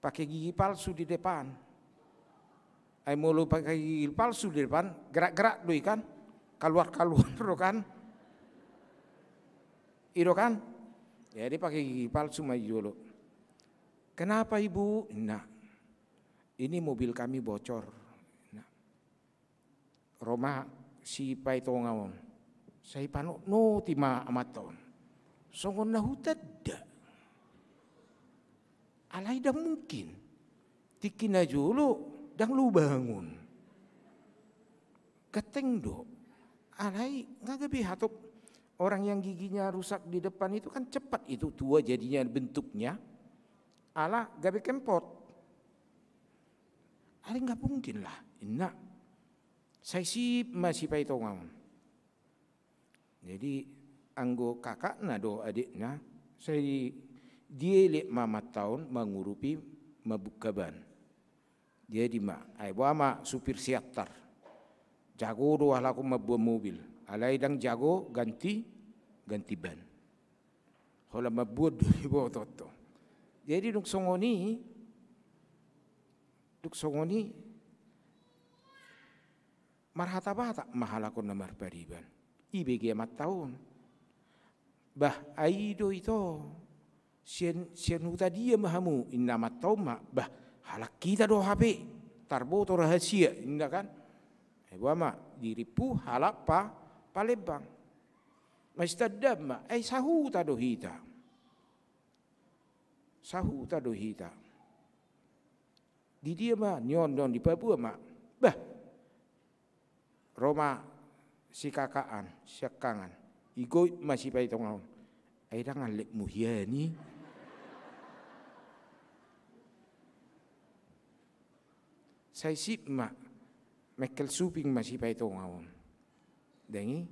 Pakai gigi palsu di depan. Ai molo pakai gigi palsu di depan, gerak-gerak do i kan, kaluar-kaluar do kan. I do kan? Jadi pakai gigi palsu ma i jolo. "Kenapa, Ibu?" ninna. "Ini mobil kami bocor." Ninna. Ro ma si Paitonga on. Sai panotnoti ma amanta on. Songon na hutanda. Alai dang mungkin. Tingki na jolo dang lubangun. Ganteng do. Alai nga gabe hatop. Orang yang giginya rusak di depan itu kan cepat itu tua jadinya bentuknya. Ala gabe kempot. Alai nga mungkin lah, ninna. Sai sip ma si Paitonga on. Jadi anggo kakakna do adikna, sai dielek ma amanta on mangurupi mambuka ban. Jadi ma, ai boha ma supir Siantar. Jago do halak on mamboan mobil. Alai dang jago ganti, ganti ban. Holan mamboan do diboto tong. Jadi dung songon i, dung songon i, marhata-bata ma halak on na marpariban. Ibege amanta on. "Bah, ai do ito. Sian, sian huta dia ma hamu?" ninna amanta on ma. "Bah, halak hita do hape. Tarboto rahasia," ninna kan. Ai boha ma, dirimpu halak pa, Palembang. Masitandaan ma, "Ai sahuta do hita. Sahuta do hita." "Di dia ma?" "Nion do on, di Papua ma." Bah. Ro ma sikakaan, siangkangan. Igoit ma si Paitonga on. "Ai dang halletmu hian i?" Sai sip ma, mengkel suping ma si Paitonga on. Dang i,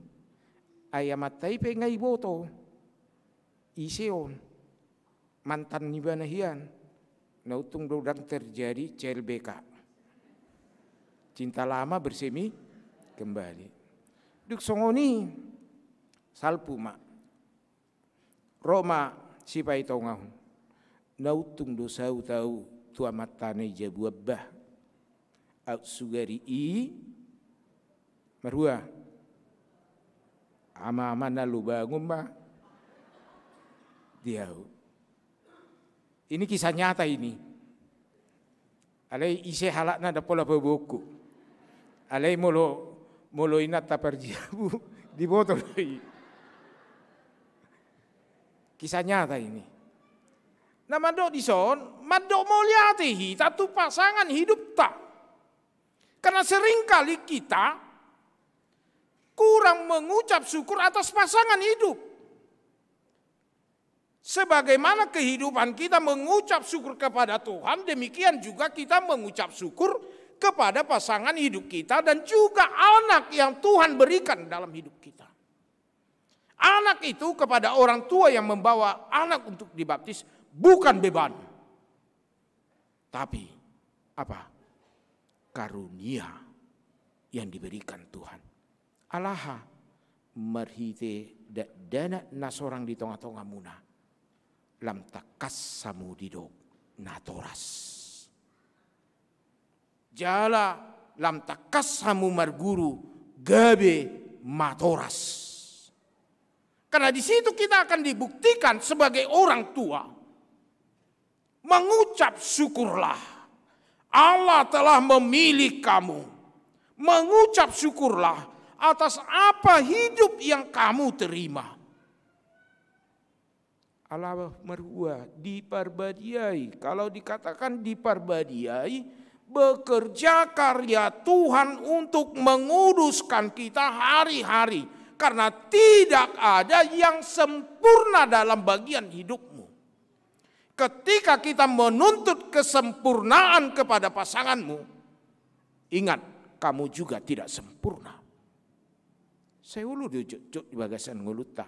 ai amanta i pe nga iboto. Ise on? Mantan ni ibana hian. Na untung do dang terjadi C L B K. Cinta lama bersemi kembali. Dung songon i, salpu ma. Ro ma Sipaitonga on. Na untung do saut ahu tu amanta na i jabu, amba. Aut sugari i marhua. Ama-ama na lobangon ma di ahu. Ini kisah nyata ini. Alai ise halakna ndang pola paboaonku. Alai molo, molo inanta parjabu, diboto do i. Kisah nyata ini. Na mandok dison, mandok mauliate hita tu pasangan hidupta. Karena seringkali kita kurang mengucap syukur atas pasangan hidup. Sebagaimana kehidupan kita mengucap syukur kepada Tuhan, demikian juga kita mengucap syukur kepada pasangan hidup kita dan juga anak yang Tuhan berikan dalam hidup kita. Anak itu kepada orang tua yang membawa anak untuk dibaptis bukan beban. Tapi apa? Karunia yang diberikan Tuhan. Alaha? Marhite dakdanak na sorang di tonga-tongamuna, lam tangkas hamu didok natoras. Jala lam tangkas hamu marguru gabe matoras. Karena di situ kita akan dibuktikan sebagai orang tua. Mengucap syukurlah, Allah telah memilih kamu. Mengucap syukurlah atas apa hidup yang kamu terima. Ala marhua, diparbadiai. Kalau dikatakan diparbadiai, bekerja karya Tuhan untuk menguduskan kita hari-hari. Karena tidak ada yang sempurna dalam bagian hidupmu. Ketika kita menuntut kesempurnaan kepada pasanganmu, ingat, kamu juga tidak sempurna. Sai olo do jotjot di bagasan ngolunta.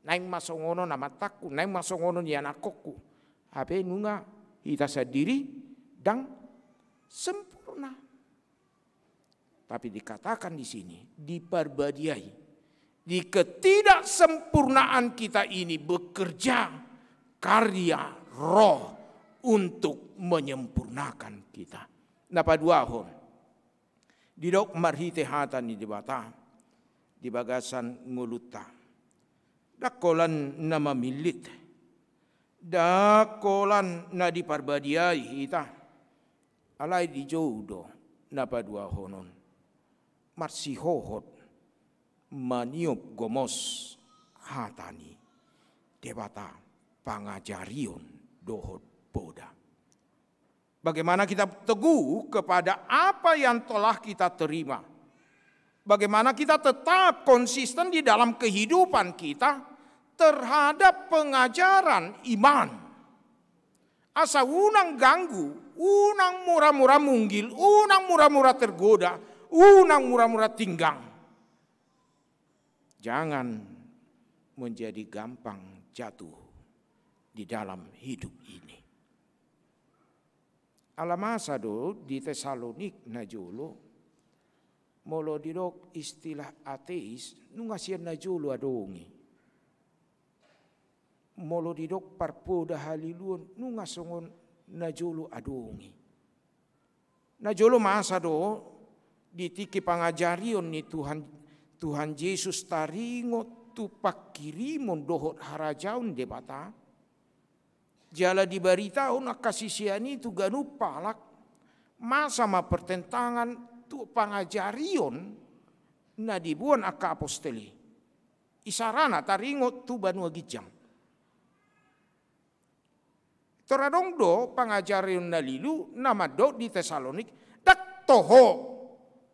Naeng ma songon on amantangku, naeng ma songon on ianakhonku. Hape nunga hita sandiri ndang sempurna. Tapi dikatakan di sini, diparbadiai. Di ketidaksempurnaan kita ini bekerja karya Roh untuk menyempurnakan kita. Na paduahon, didok marhite hata ni Debata di bagasan ngolunta. Ndang holan na mamillit, ndang holan na diparbadiai hita. Alai dijou do na paduahon on. Marsihohot maniop gomos hata ni Debata, pangajarion dohot poda. Bagaimana kita teguh kepada apa yang telah kita terima? Bagaimana kita tetap konsisten di dalam kehidupan kita terhadap pengajaran iman? Asa unang ganggu, unang mura-mura munggil, unang mura-mura tergoda, unang mura-mura tinggang. Jangan menjadi gampang jatuh di dalam hidup ini. Ala masa do di Tesalonik na jolo, molo didok istilah ateis, nunga sian na jolo adong i. Molo didok parpoda haliluon, nunga songon na jolo adong i. Na jolo masa do di tingki pangajarion ni Tuhan, Tuhan Jesus taringot tu pangkirimon dohot harajaon Debata. Jala dibaritahon angka sisean i tu ganup halak, masa ma pertentangan tu pangajarion na diboan angka apostel i. Isarana taringot tu banua ginjang. Tor adong do pangajarion na lilu na mandok di Tesalonik, ndang toho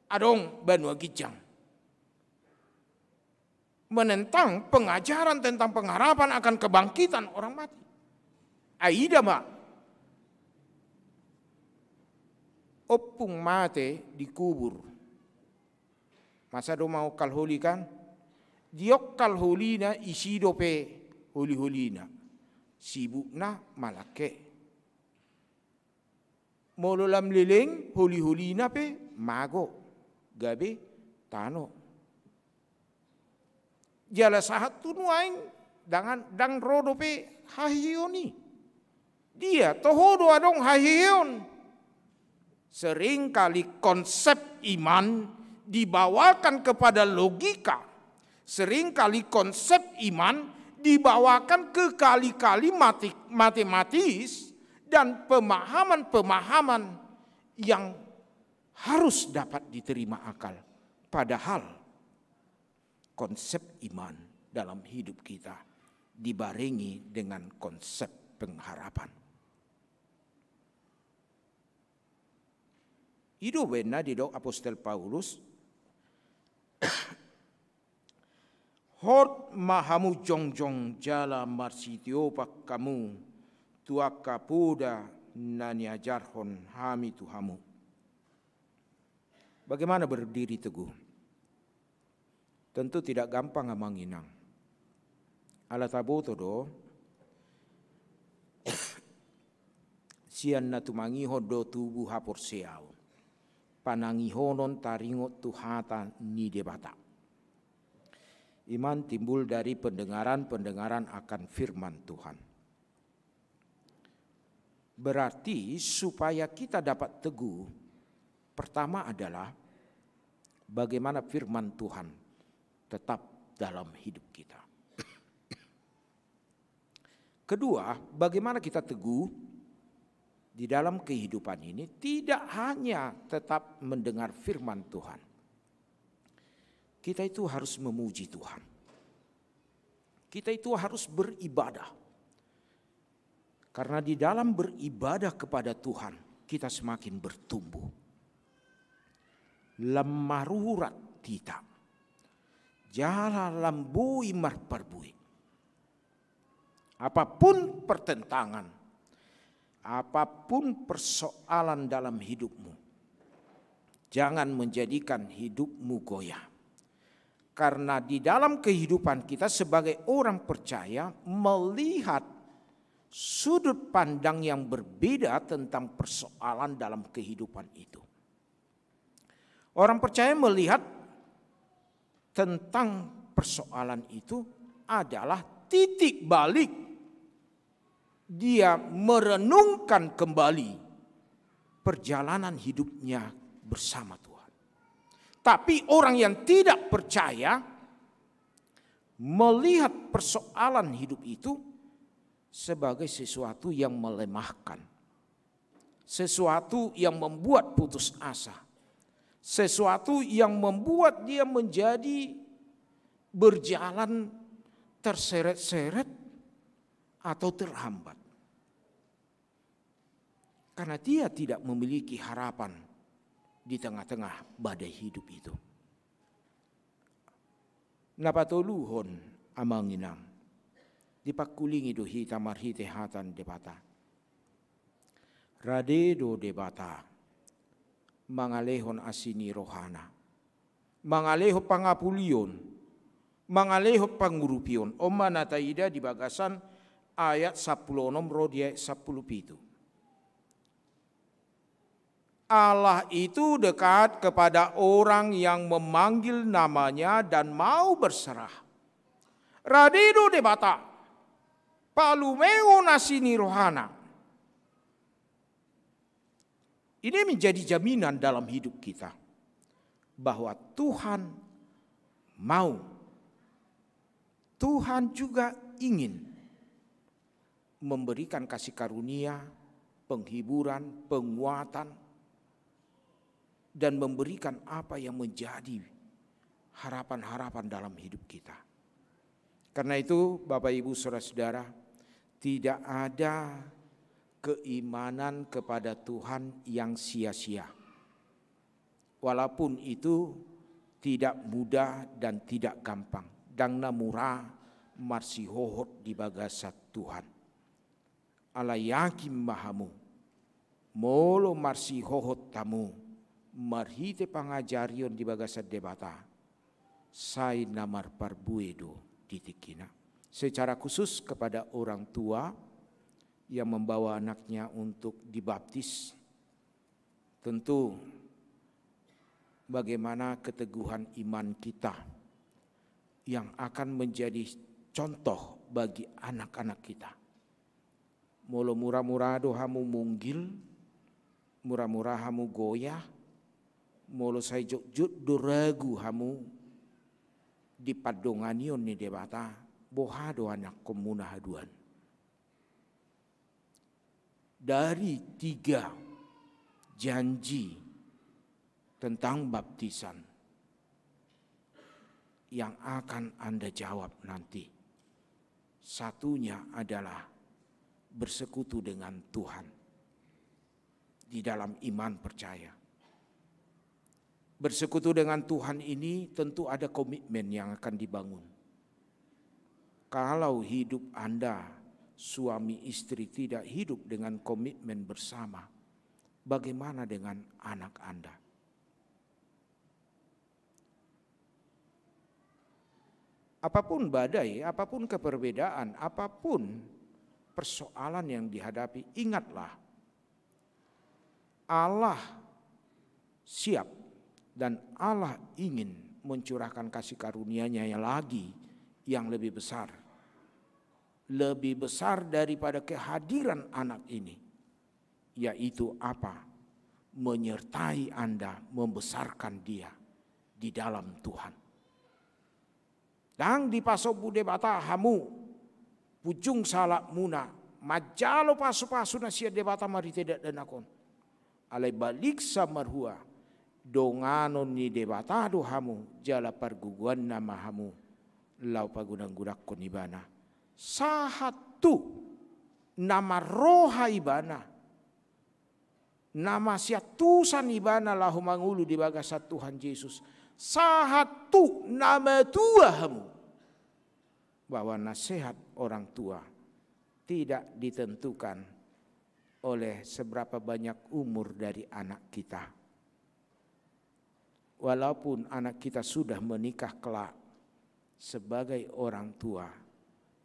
adong banua ginjang. Menentang pengajaran tentang pengharapan akan kebangkitan orang mati. Ai ida ma, ompung mate dikubur. Masa do maongkal holi kan? Diongkal holina, isi dope holi-holina. Sibukna malangke. Molo lam leleng holi-holina pe mago, gabe tano. Jala sahat tu nuaeng, ndang, ndang ro dope haheheon i. Dia, toho do adong haheheon. Seringkali konsep iman dibawakan kepada logika. Seringkali konsep iman dibawakan ke kali-kali mati-, matematis dan pemahaman-pemahaman yang harus dapat diterima akal. Padahal konsep iman dalam hidup kita dibarengi dengan konsep pengharapan. I do umbahen na didok apostel Paulus, hot ma hamu jongjong jala marsitiopat hamu tu angka poda na niajarhon hami tu hamu. Bagaimana berdiri teguh? Tentu tidak gampang, amang inang. Ala taboto do, sian na tumangihon do tubu haporseaon, panangihonon taringot tu hata ni Debata. Iman timbul dari pendengaran-pendengaran akan firman Tuhan. Berarti supaya kita dapat teguh, pertama adalah bagaimana firman Tuhan tetap dalam hidup kita. Kedua, bagaimana kita teguh di dalam kehidupan ini, tidak hanya tetap mendengar firman Tuhan. Kita itu harus memuji Tuhan. Kita itu harus beribadah. Karena di dalam beribadah kepada Tuhan, kita semakin bertumbuh. Lam marurat hita. Jala lam boi marparbue. Apapun pertentangan, apapun persoalan dalam hidupmu, jangan menjadikan hidupmu goyah. Karena di dalam kehidupan kita sebagai orang percaya melihat sudut pandang yang berbeda tentang persoalan dalam kehidupan itu. Orang percaya melihat tentang persoalan itu adalah titik balik dia merenungkan kembali perjalanan hidupnya bersama Tuhan. Tapi orang yang tidak percaya melihat persoalan hidup itu sebagai sesuatu yang melemahkan, sesuatu yang membuat putus asa, sesuatu yang membuat dia menjadi berjalan terseret-seret atau terhambat. Karena dia tidak memiliki harapan di tengah-tengah badai hidup itu. Na patoluhon, amang inang, dipangkulingi do hita marhite hata ni Debata. Rade do Debata mangalehon asi ni rohana, mangalehon pangapulion, mangalehon pangurupion. On ma na taida di bagasan ayat sampulu onom ro di ayat sampulu pitu. Allah itu dekat kepada orang yang memanggil nama-Nya dan mau berserah. Rade do Debata palumehon asi ni rohana. Ini menjadi jaminan dalam hidup kita bahwa Tuhan mau, Tuhan juga ingin memberikan kasih karunia, penghiburan, penguatan, dan memberikan apa yang menjadi harapan-harapan dalam hidup kita. Karena itu, Bapak, Ibu, saudara-saudara, tidak ada keimanan kepada Tuhan yang sia-sia. Walaupun itu tidak mudah dan tidak gampang, ndang na mura marsihohot di bagasan Tuhan. Alai yakin ma hamu, molo marsihohot hamu marhite pangajarion di bagasan Debata, sai na marparbue do di tingkina. Secara khusus kepada orang tua yang membawa anaknya untuk dibaptis, tentu bagaimana keteguhan iman kita yang akan menjadi contoh bagi anak-anak kita. Molo mura-mura do hamu munggil, mura-mura hamu goyah, molo sai jotjot do ragu hamu di pandonganion ni Debata, boha do anakkonmuna haduan? Dari tiga janji tentang baptisan yang akan Anda jawab nanti, satunya adalah bersekutu dengan Tuhan di dalam iman percaya. Bersekutu dengan Tuhan ini tentu ada komitmen yang akan dibangun. Kalau hidup Anda, suami istri, tidak hidup dengan komitmen bersama, bagaimana dengan anak Anda? Apapun badai, apapun keperbedaan, apapun persoalan yang dihadapi, ingatlah, Allah siap dan Allah ingin mencurahkan kasih karunia-Nya yang lagi, yang lebih besar. Lebih besar daripada kehadiran anak ini. Yaitu apa? Menyertai Anda, membesarkan dia di dalam Tuhan. Ndang dipasombu Debata hamu punjung sahalakmuna, manjalo pasupasu na sian Debata marhite dakdanak on. Alai baliksa marhua, donganon ni Debata do hamu, jala pargogoanna ma hamu laho pagodanggodanghon Ibana. Sahat tu na marroha Ibana, na masiantusan Ibana laho mangolu di bagasan Tuhan Jesus. Sahat tu na matua hamu. Bahwa nasihat orang tua tidak ditentukan oleh seberapa banyak umur dari anak kita. Walaupun anak kita sudah menikah kelak, sebagai orang tua,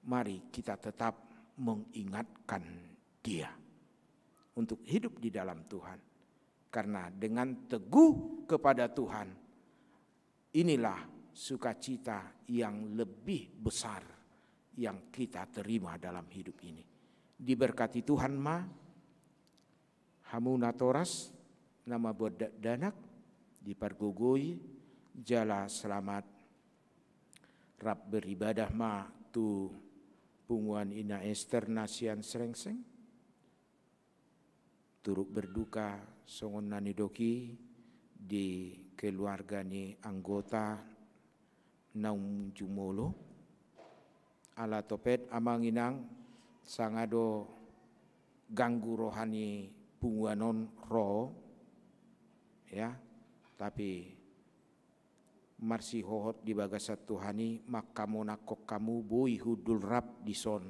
mari kita tetap mengingatkan dia untuk hidup di dalam Tuhan. Karena dengan teguh kepada Tuhan, inilah sukacita yang lebih besar yang kita terima dalam hidup ini. Diberkati Tuhan ma hamu natoras, na mambuat dakdanak, dipargogoi, jala selamat rap beribadah ma tu punguan Ina Ester na sian Srengseng. Turut berduka songon na nidok i di keluarga ni anggota naung jumolo. Ala topet amang inang, sanga do ganggu roha ni punguan on ro, ya, tapi marsihohot di bagasan Tuhan i, mangkamonangkon hamu boi hundul rap dison,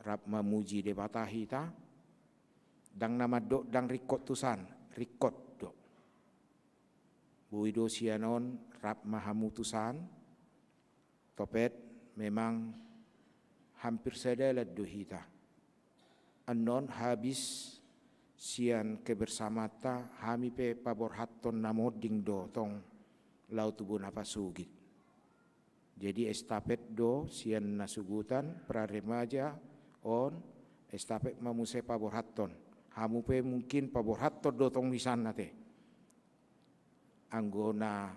rap mamuji Debata hita. Ndang na mandok ndang ringkot tusan, ringkot do. Boi do sian on rap ma hamu tusan. Topet memang hampir sadalan do hita. Annon habis sian kebersamaanta, hami pe paborhathon na monding do tong laho tu bona pasogit. Jadi estafet do sian na sogotan pra remaja on, estafet ma muse paborhathon. Hamu pe mungkin paborhathon do tong misalna te. Anggo na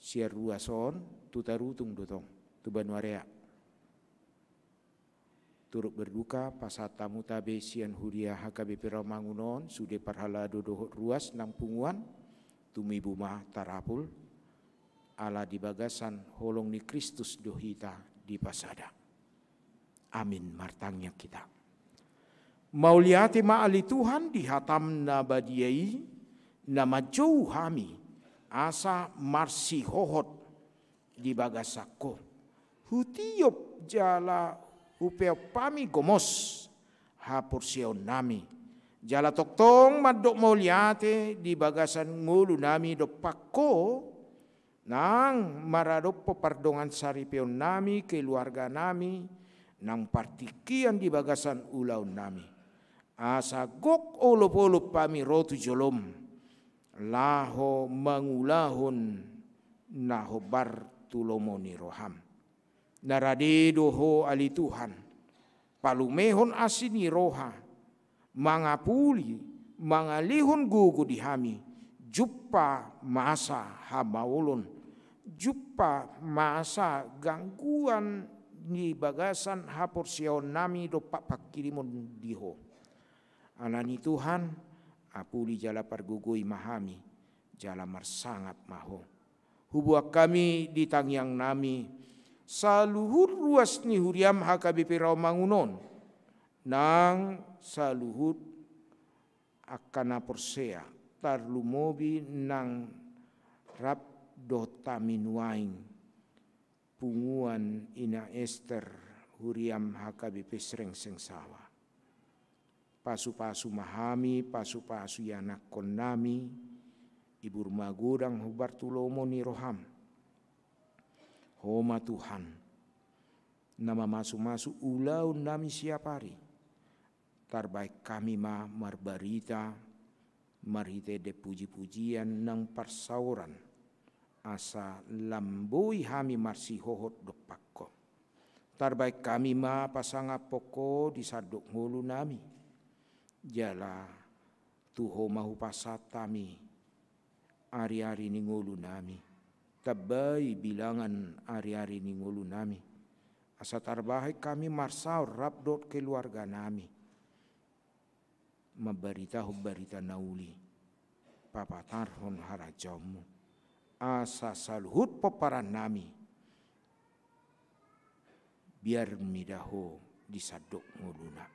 sian ruas on tu Tarutung do tong, tu Banua Rea. Turut berduka pasahat hamu tabe sian huria H K B P Rawamangun on, sude parhalado dohot ruas nang punguan, tumibu ma tarapul, ala di bagasan holong ni Kristus do hita dipasada. Amin. Martangiang hita. Mauliate ma ale Tuhan di hataM na badia i, na manjou hami asa marsihohot di bagasan Ho. Hutiop jala hupeop hami gomos haporseaonnami, jala tongtong mandok mauliate di bagasan ngolunami dompak Ho, nang maradophon pardongan saripeonnami, keluarganami, nang partingkian di bagasan ulaonnami. Asa gok olopolop hami ro tu joloM, laho mangulahon na hombar tu lomo ni roham. Na rade do Ho ale Tuhan, palumehon asi ni roha, mangapuli, mangalehon gogo di hami, jumpa masa hamaolon, jumpa masa gangguan di bagasan haporseaonnami dompak pangkirimon di Ho. Alani Tuhan, apuli jala pargogoi ma hami, jala marsangap ma Ho. Huboan hami di tangiangnami saluhut ruas ni huriam H K B P Rawamangun on, nang saluhut angka na porsea, tarlumobi nang rap dohot hami nuaeng punguan Ina Ester, huriam H K B P Srengseng Sawa. Pasupasu ma hami, pasupasu ianakkonnami, ibur magodang hombar tu lomo ni roham. Ho ma Tuhan, na mamasumasu ulaonnami siap ari. Tarbahen hami ma marbarita, marhite ende pujipujian nang parsaoran, asa lam boi hami marsihohot dompak Ho. Tarbahen hami ma pasangaphon Ho di sandok ngolunami. Jala tu Ho ma hupasahat hami ariari ni ngolunami. Tambai bilangan ariari ni ngolunami. Asa tarbahen hami marsaor rap dohot keluarganami, mambaritahon barita na uli, papatarhon harajaonmu. Asa saluhut pomparan nami biar mida Ho di sandok ngoluna.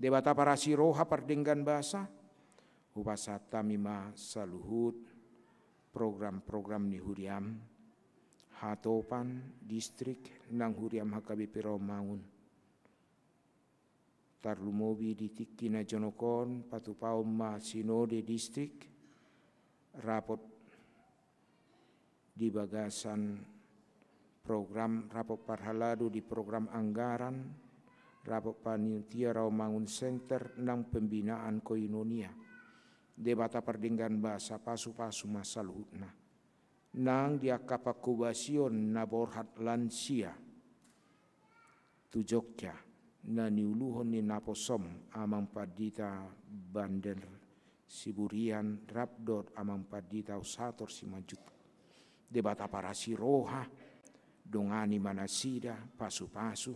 Debata parasi roha pardenggan basa, hupasahat hami ma saluhut program-program ni huriam, hatopan distrik nang huriam H K B P Rawamangun. Tarlumobi di tingki na jonok on, patupaon ma sinode distrik, rapot di bagasan program, rapot parhalado di program anggaran, rapot panitia Rawamangun Center nang pembinaan koinonia. Debata pardenggan basa pasupasu ma saluhutna. Nang di angka panghobasion na borhat lansia tu Jogja, na niuluhon ni naposom Amang Pandita Bander Siburian rap dohot Amang Pandita Usator Simanjuntak. Debata parasi roha, dongani ma nasida, pasupasu,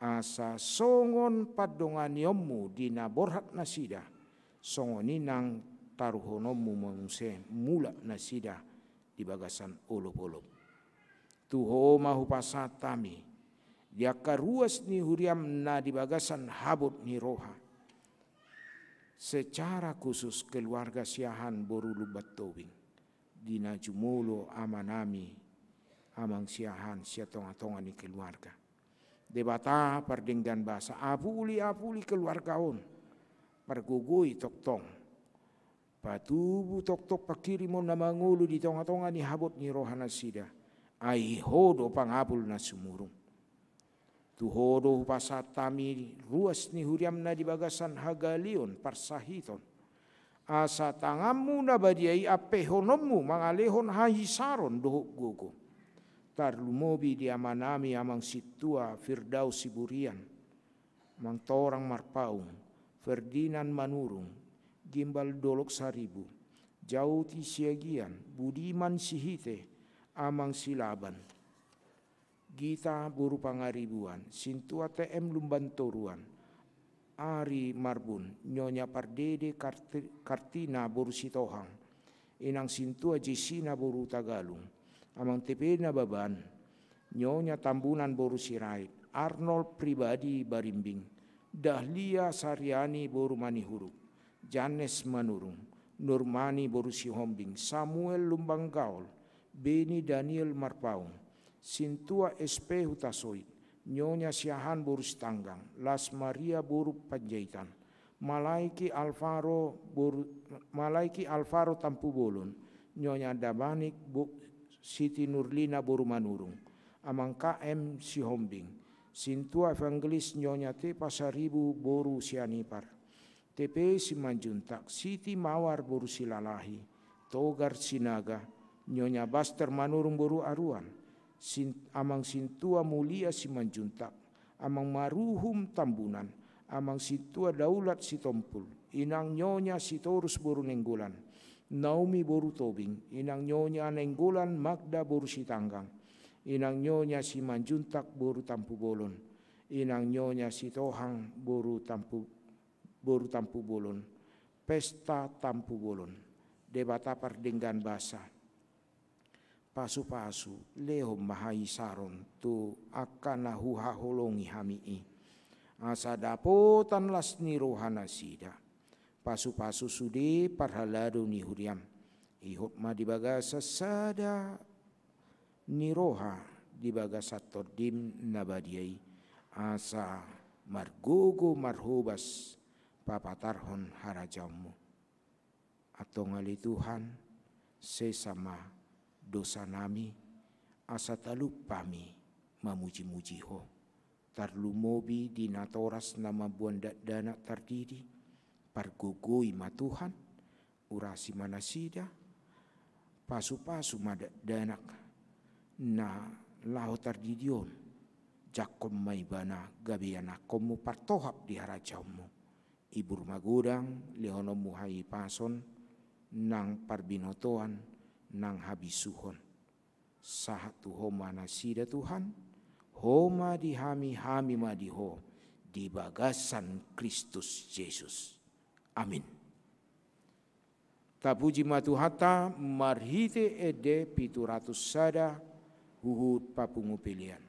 asa songon pandonganionmu di na borhat nasida, songon i nang taruhononmu ma muse mulak nasida di bagasan olopolop. Tu Ho ma hupasahat hami di angka ruas ni huriam na di bagasan habot ni roha. Secara khusus keluarga Siahaan boru Lumban Tobing, di na jumolo amanami Amang Siahaan sian tongatonga ni keluarga. Debata pardenggan basa, apuli, apuli keluarga on, pargogoi tongtong, patubu tongtong pangkirimon na mangolu di tongatonga ni habot ni roha nasida. Ai Ho do pangapul na sumurung. Tu Ho do hupasahat hami ruas ni huriam na di bagasan hagaleon parsahiton, asa tanganmu na badia i ampehononmu mangalehon hahisaron dohot gogo. Tarlumobi di amanami Amang Sintua Firdaus Siburian, Amang Torang Marpaung, Ferdinand Manurung, Gimbal Dolok Saribu, Jauti Siagian, Budiman Sihite, Amang Silaban, Gita boru Pangaribuan, Sintua T M Lumban Toruan, Ari Marbun, Nyonya Pardede Karti-, Kartina boru Sitohang, Inang Sintua Jesina boru Tagalung, Amang T P Nababan, Nyonya Tambunan boru Sirait, Arnold Pribadi Barimbing, Dahlia Sariani boru Manihuruk, Janes Manurung, Nurmani boru Sihombing, Samuel Lumban Gaol, Beni Daniel Marpaung, Sintua S P Hutasoit, Nyonya Siahaan boru Sitanggang, Las Maria boru Panjaitan, Malaiki Alvaro boru, Malaiki Alvaro Tampubolon, Nyonya Damanik bo-, Siti Nurlina boru Manurung, Amang K M Sihombing, Sintua Evangelis Nyonya T Pasaribu boru Sianipar, Tepe Simanjuntak, Siti Mawar boru Silalahi, Togar Sinaga, Nyonya Baster Manurung boru Aruan, Sin-, Amang Sintua Mulia Simanjuntak, Amang Maruhum Tambunan, Amang Sintua Daulat Sitompul, Inang Nyonya Sitorus boru Nainggolan, Naomi boru Tobing, Inang Nyonya Nainggolan Magda boru Sitanggang, Inang Nyonya Simanjuntak boru Tampubolon, Inang Nyonya Sitohang boru Tampu-, boru Tampubolon, Pesta Tampubolon, Debata pardenggan basa. Pasu-pasu, lehon ma haisaron tu angka na huhaholongi hami i. Asa dapotan las ni roha nasida. Pasu-pasu sude parhalado ni huriam. Ihut ma di bagasan sada ni roha di bagasan Tondim na badia i. Asa margogo marhobas papatarhon harajaonmu. Antong ale Tuhan, sesa ma dosanami, asa talup hami mamuji-muji Ho. Tarlumobi di natoras na mamboan dakdanak tardidi, pargogoi ma Tuhan, urasi ma nasida, pasu-pasu ma dakdanak na laho tardidi on, jangkon ma ibana gabe ianakhonmu partohap di harajaonmu. Ibur magodang, lehononmu hahipason, nang parbinotoan, nang habisuhon. Sahat tu Ho ma nasida Tuhan, Ho ma di hami, hami ma di Ho, di bagasan Kristus Jesus. Amin. Tapuji ma Tuhanta marhite ende pitu ratus sada huhut papungu pelean.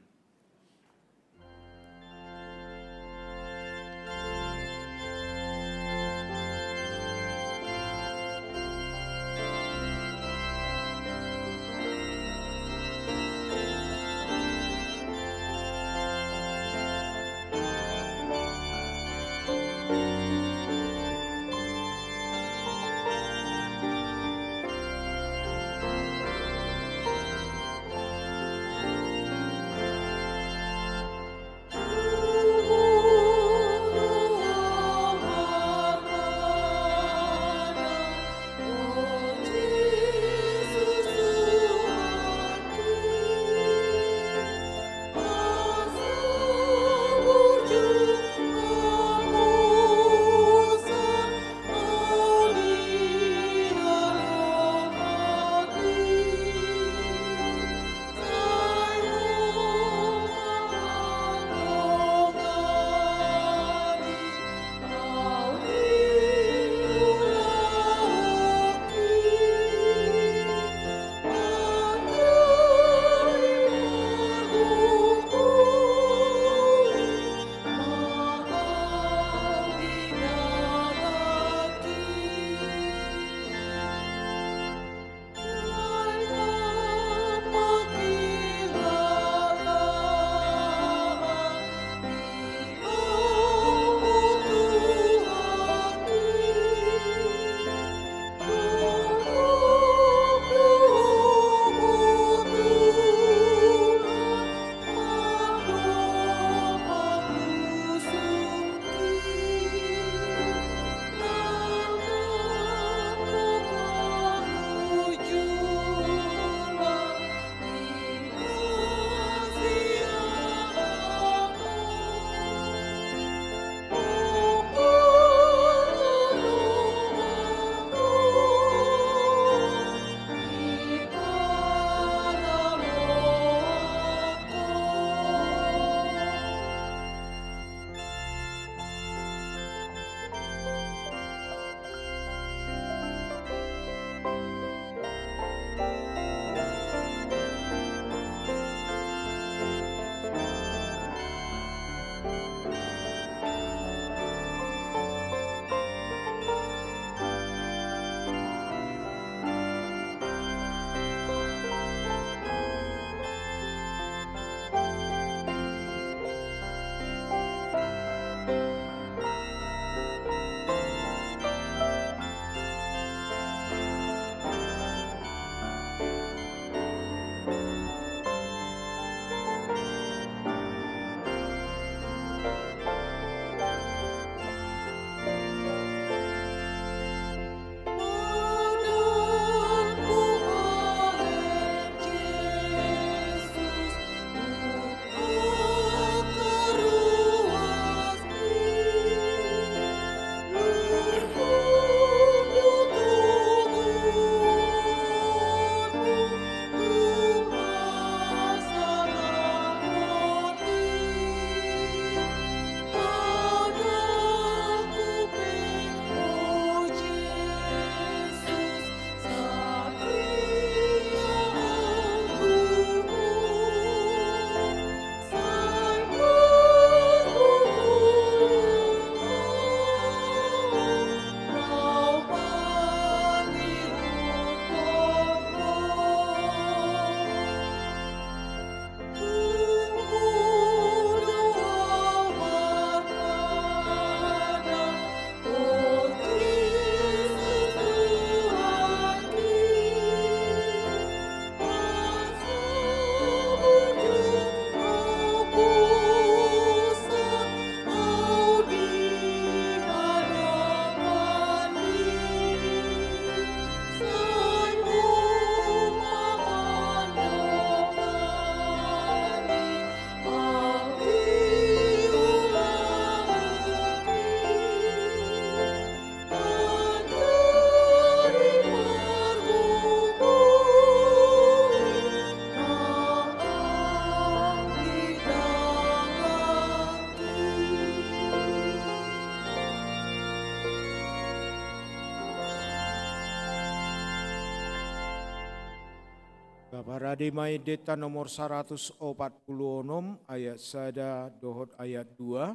Taparade ma endenta nomor saratus opat pulu onom, ayat sada dohot ayat dua.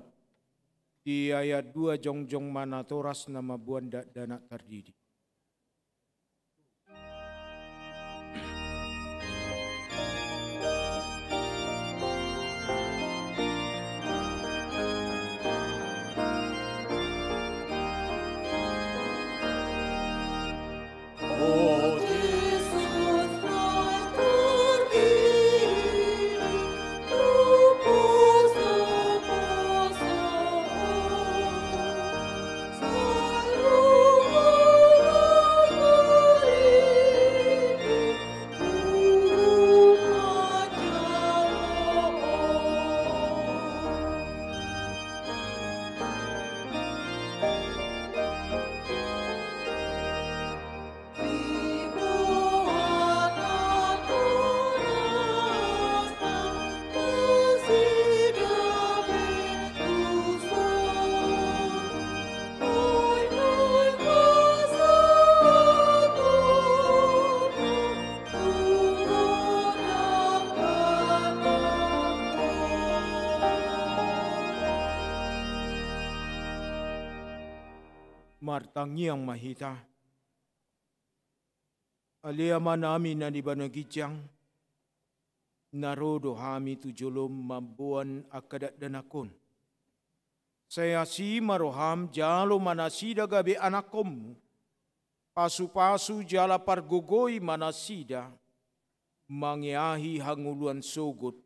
Di ayat dua jongjong ma natoras na mamboan dakdanak tardidi. Martangiang ma hita. Ale Amanami na di banua ginjang, na ro do hami tu jolom mamboan angka dakdanak on. Sai asi ma roham, jalo ma nasida gabe anakkonmu. Pasupasu jala pargogoi ma nasida mangeahi hangoluan sogot,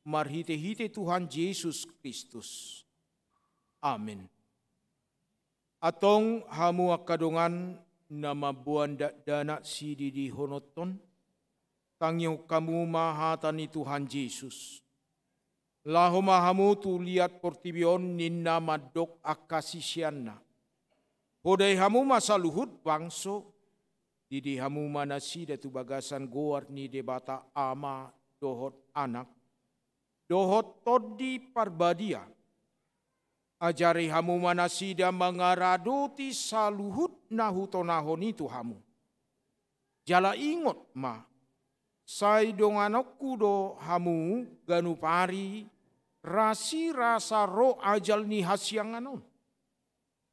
marhitehite Tuhan Jesus Kristus. Amen. Antong hamu angka dongan na mamboan dakdanak sididihononton, tangihon hamu ma hata ni Tuhan Jesus. Laho ma hamu tu liat portibi on, ninna mandok angka siseanna. Podai hamu ma saluhut bangso, didi hamu ma nasida tu bagasan goar ni Debata Ama dohot Anak dohot Tondi Parbadia. Ajari hamu ma nasida mangaradoti saluhut na hutonahon i tu hamu. Jala ingot ma, sai donganonku do hamu ganup ari rasirasa ro ajal ni hasiangan on.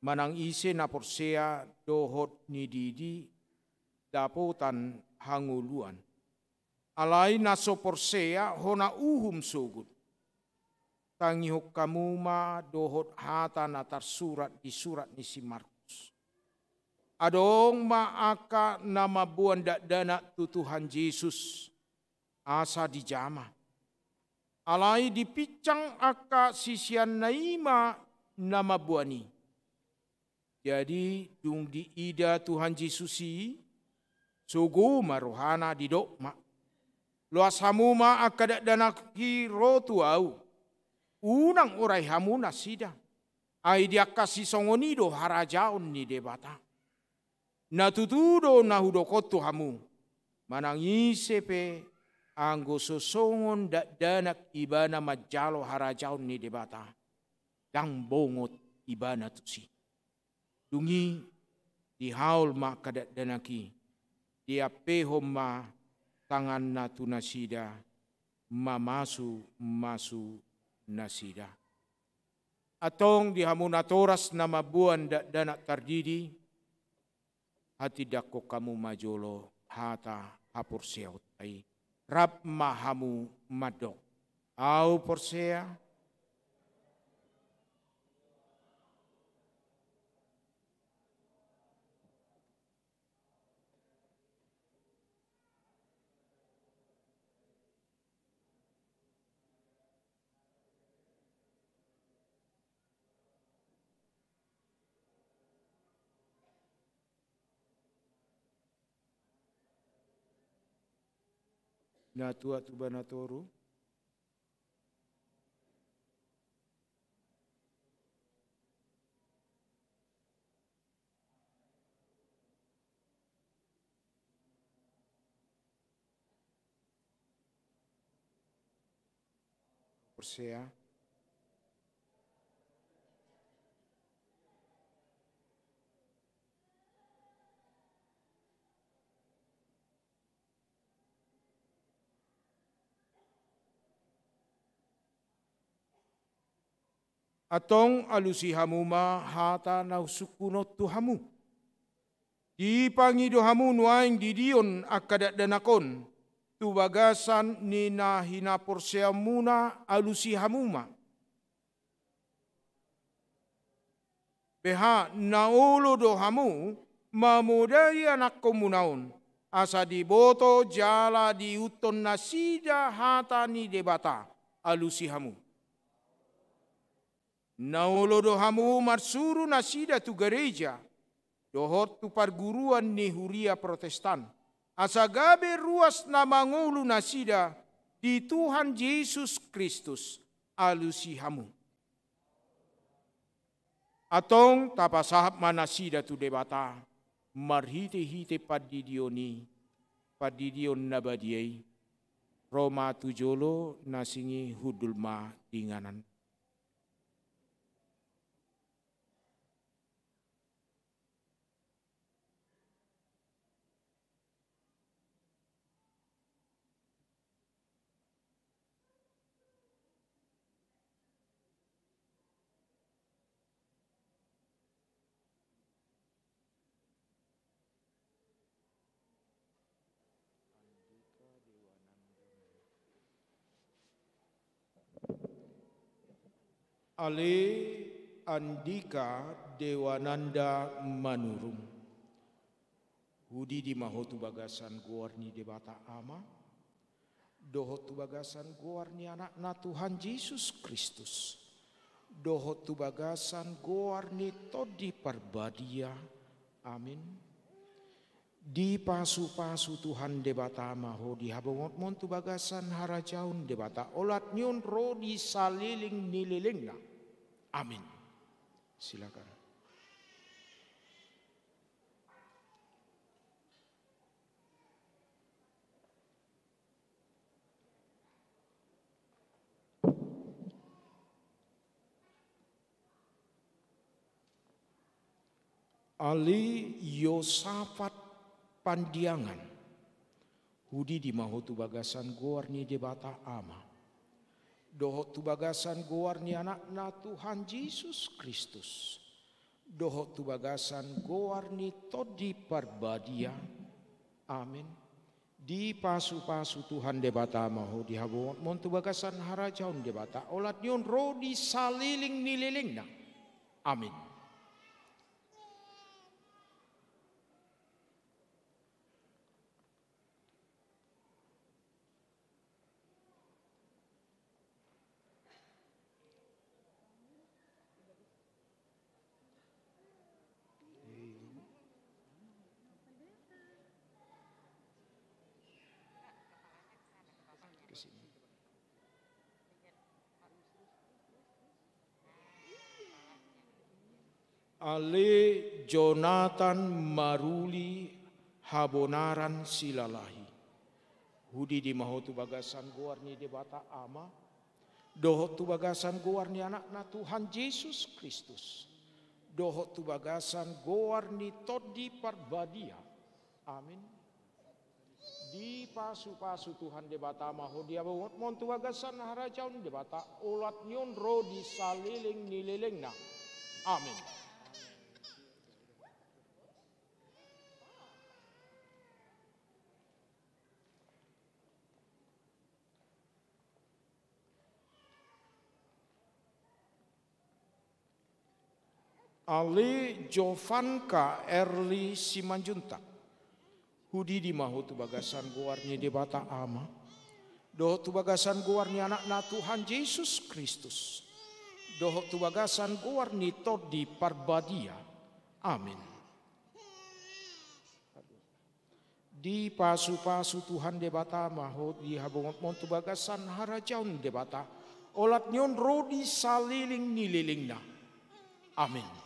Manang ise na porsea dohot nididi dapotan hangoluan. Alai na so porsea hona uhum sogot. Tangihon hamu ma dohot hata na tarsurat di surat ni si Markus. Adong ma angka na mamboan dakdanak tu Tuhan Jesus, asa dijama. Alai dipinsang angka siseanna i ma na mamboan i. Jadi, dung diida Tuhan Jesus i, sogo ma rohana, didok ma: Loas hamu ma angka dakdanak i ro tu ahu. Unang urai hamu nasida. Ai di angka sisongon i do harajaon ni Debata. Na tutu do na hudok on tu hamu, manang ise pe, anggo so songon dakdanak ibana manjalo harajaon ni Debata, ndang bongot ibana tusi. Dung i, dihaol ma angka dakdanak i, diampehon ma tanganna tu nasida, mamasumasu nasida. Antong di hamu natoras na mamboan dakdanak tardidi, hatindangkon hamu ma jolo hata haporseaonta i. Rap ma hamu mandok: Ahu porsea. Na tuat tuba na toru. Porsea. Antong alusi hamu ma hata na husungkun on tu hamu. Dipangido hamu nuaeng didion angka dakdanak on tu bagasan ni na hinaporseaonmuna, alusi hamu ma. Beha na olo do hamu mamodai anakkonmuna on, asa diboto jala diihuthon nasida hata ni Debata, alusi hamu. Na olo do hamu marsuru nasida tu gareja dohot tu parguruan ni huria Protestan, asa gabe ruas na mangolu nasida di Tuhan Jesus Kristus, alusi hamu. Antong tapasahat ma nasida tu Debata marhitehite pandidion i, pandidion na badia i. Ro ma tu jolo na singgi, hundul ma di inganan. Ale Andika Dewananda Manurung. Hudidi ma ho tu bagasan goar ni Debata Ama, dohot tu bagasan goar ni Anakna Tuhan Jesus Kristus, dohot tu bagasan goar ni Tondi Parbadia. Amin. Dipasupasu Tuhan Debata ma ho di habongotmon tu bagasan harajaon Debata, olat ni on ro di saleleng ni lelengna. Amin. Silakan. Ale Yosafat Pandiangan, hudidi ma ho tu bagasan goar ni Debata Ama, dohot tu bagasan goar ni Anakna Tuhan Jesus Kristus, dohot tu bagasan goar ni Tondi Parbadia. Amin. Dipasupasu Tuhan Debata ma ho di habongotmon tu bagasan harajaon Debata, olat ni on ro di saleleng ni lelengna. Amin. Ale Jonathan Maruli Habonaran Silalahi, hudidi ma ho tu bagasan goar ni Debata Ama, dohot tu bagasan goar ni Anakna Tuhan Jesus Kristus, dohot tu bagasan goar ni Tondi Parbadia. Amin. Dipasupasu Tuhan Debata ma ho di habongotmon tu bagasan harajaon Debata, olat ni on ro di saleleng ni lelengna. Amin. Ale Jovanka Erli Simanjuntak, hudidi ma ho tu bagasan goar ni Debata Ama, dohot tu bagasan goar ni Anakna Tuhan Jesus Kristus, dohot tu bagasan goar ni Tondi Parbadia. Amin. Dipasupasu Tuhan Debata ma ho di habongotmon tu bagasan harajaon Debata, olat ni on ro di saleleng ni lelengna. Amin.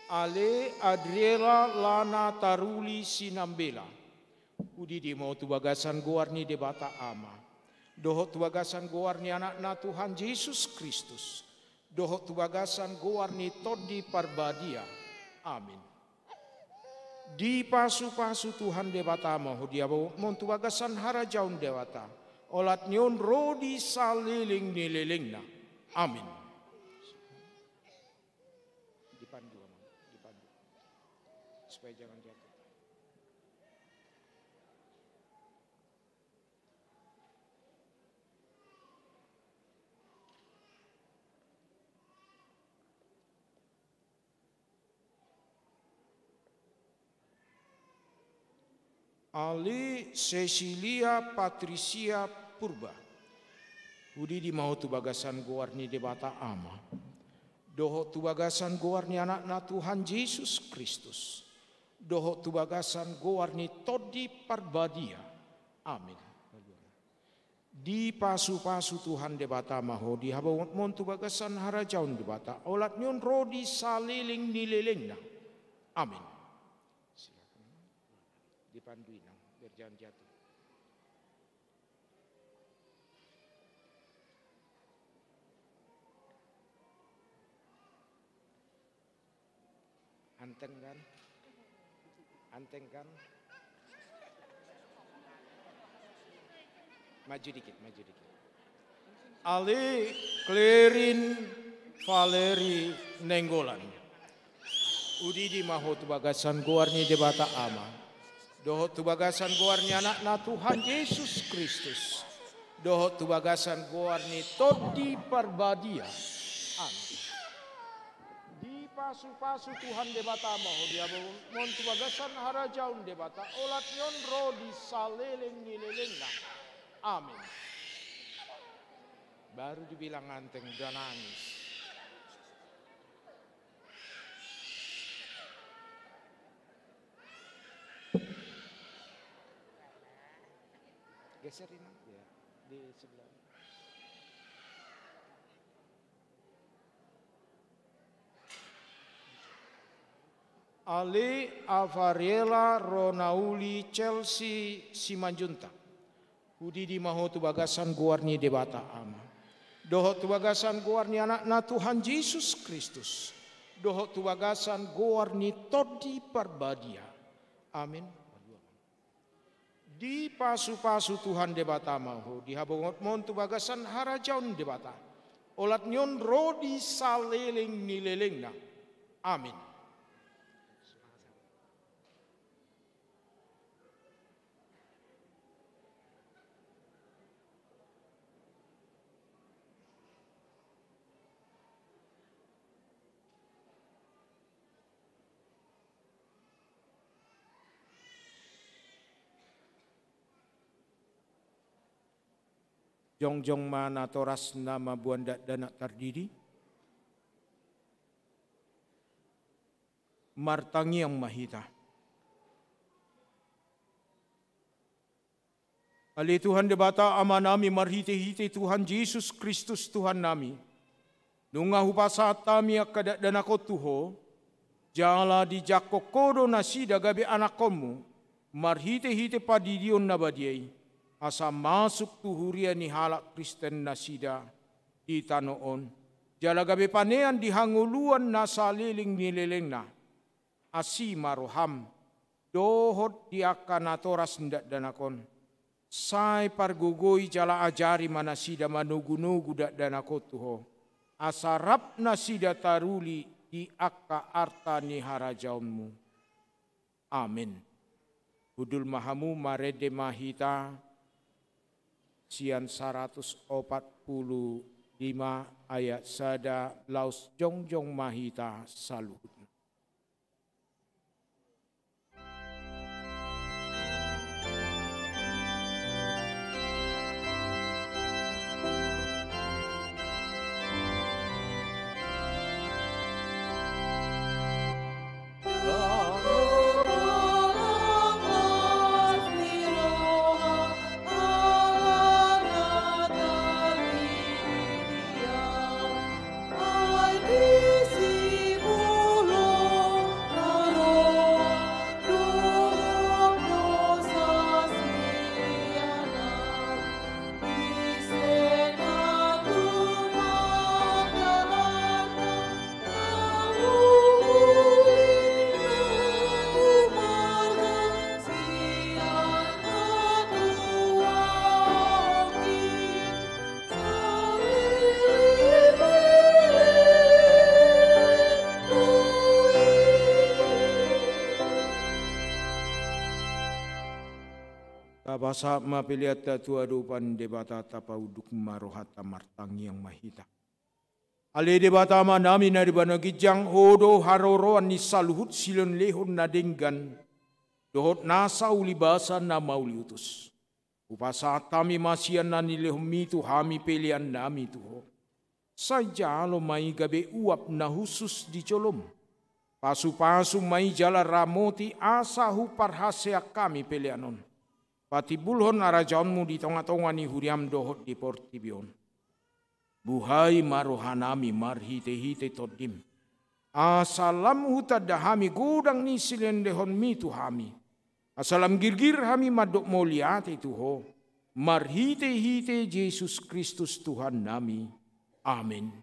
Ale Adriela Lana Taruli Sinambela, Hudidi ma ho tu bagasan goar ni Debata Ama, dohot tu bagasan goar ni Anakna Tuhan Jesus Kristus, dohot tu bagasan goar ni Tondi Parbadia. Amin. Dipasupasu Tuhan Debata ma ho di habaoton tu bagasan harajaon Debata, olat ni on ro di saleleng ni lelengna. Amin. Dipandu, Amang, dipandu. Supaya jangan jatuh. Ale Cecilia Patricia Purba. Hudidi ma ho tu bagasan goar ni Debata Ama, dohot tu bagasan goar ni Anakna Tuhan Jesus Kristus, dohot tu bagasan goar ni Tondi Parbadia. Amin. Dipasupasu Tuhan Debata ma ho di habaoton tu bagasan harajaon Debata, olat ni on ro di saleleng ni lelengna. Amin. Silakan. Dipandu, Inang, biar jangan jatuh. Anteng kan? Anteng kan? Maju dikit, maju dikit. Ale Klerin Valeri Nainggolan. Hudidi ma ho tu bagasan goar ni Debata Ama, dohot tu bagasan goar ni Anakna Tuhan Jesus Kristus, dohot tu bagasan goar ni Tondi Parbadia. Amin. Dipasupasu Tuhan Debata ma ho di habaoton tu bagasan harajaon Debata, olat ni on ro di saleleng ni lelengna. Amin. Baru dibilang anteng, udah nangis. Geser, Inang, ya, di sebelah. Ale Avariela Ronauli Chelsea Simanjuntak. Hudidi ma ho tu bagasan goar ni Debata Ama, dohot tu bagasan goar ni Anakna Tuhan Jesus Kristus, dohot tu bagasan goar ni Tondi Parbadia. Amin. Dipasupasu Tuhan Debata ma ho di habaoton tu bagasan harajaon Debata, olat ni on ro di saleleng ni lelengna. Amin. Jongjong ma natoras na mamboan dakdanak tardidi. Martangiang ma hita. Ale Tuhan Debata Amanami, marhitehite Tuhan Jesus Kristus Tuhannami, nunga hupasahat hami angka dakdanak on tu Ho, jala dijangkon Ho do nasida gabe anakkonmu, marhitehite pandidion na badia i, asa masuk tu huria ni halak Kristen nasida di tano on, jala gabe panean di hangoluan na saleleng ni lelengna. Asi ma roham dohot di angka natoras ni dakdanak on. Sai pargogoi jala ajari ma nasida manogunogu dakdanak on tu Ho, asa rap nasida taruli di angka arta ni harajaonmu. Amin. Hundul ma hamu, marende ma hita sian saratus opat pulu lima ayat sada, laos jongjong ma hita saluhutna. Tapasahat ma peleanta tu adopan Debata, tapaunduk ma rohanta, martangiang ma hita. Ale Debata Amanami na di banua ginjang, Ho do haroroan ni saluhut silehonlehon na denggan dohot nasa ulibasa na mauliutus. Hupasahat hami ma sian na nilehonMi tu hami peleannami tu Ho. Sai jalo ma i gabe uap na hushus di joloM. Pasupasu ma i jala ramoti asa huparhaseang hami pelean on. Patimbulhon harajaonMu di tongatonga ni huriaM dohot di portibi on. Buhai ma rohanami marhitehite TondiM. Asa lam hutanda hami godang ni silehonlehonMi tu hami. Asa lam girgir hami mandok mauliate tu Ho. Marhitehite Jesus Kristus Tuhannami. Amen.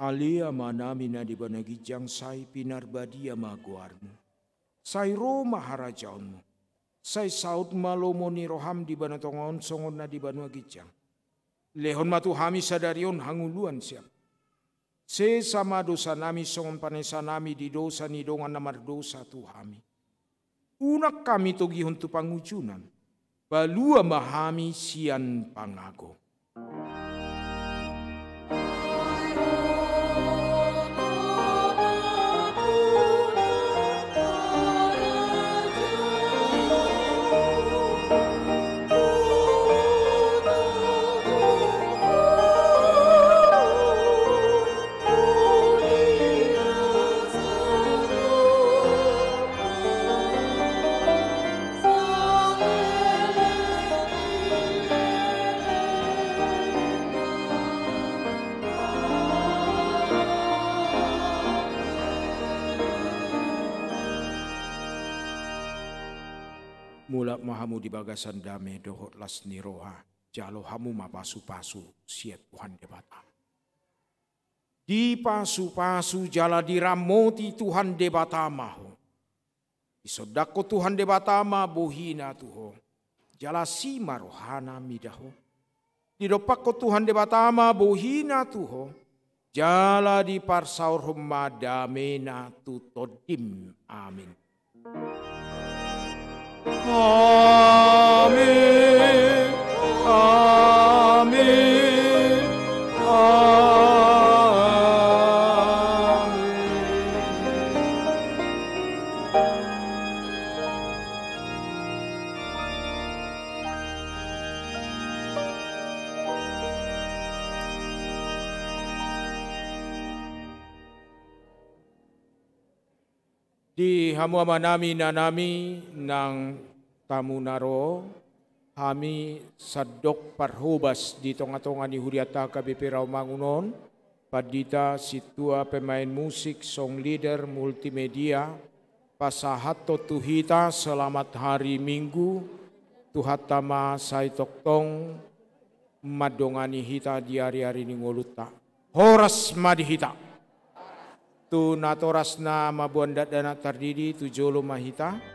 Ale Amanami na di banua ginjang, sai pinarbadia ma goarMu. Sai ro ma harajaonMu. Sai saut ma lomo ni rohaM di banua tonga on songon na di banua ginjang. Lehon ma tu hami sadari on hangoluan siapMu. Sesa ma dosanami songon panesanami di dosa ni dongan na mardosa tu hami. Unang hami togihon tu pangunjunan. Palua ma hami sian pangago. Mulak ma hamu di bagasan dame dohot las ni roha, jalo hamu ma pasupasu sian Tuhan Debata. Dipasupasu jala diramoti Tuhan Debata ma ho. Disondangkon Tuhan Debata ma bohiNa tu ho. Jala asi ma rohaNa mida ho. Didompakkon Tuhan Debata ma bohiNa tu ho. Jala diparsaorhon ma dameNa tu tondim. Amin. Amin. Amin. Amin. Di hamu amanami, inanami, nang tamu na ro, hami sandok parhobas di tongatonga ni hurianta H K B P Rawamangun on, pandita, sintua, pemain musik, song leader, multimedia, pasahathon tu hita selamat hari Minggu, Tuhanta ma sai tongtong mandongani hita di ariari ni ngolunta. Horas ma di hita. Tu natorasna mamboan dakdanak tardidi, tu jolo ma hita.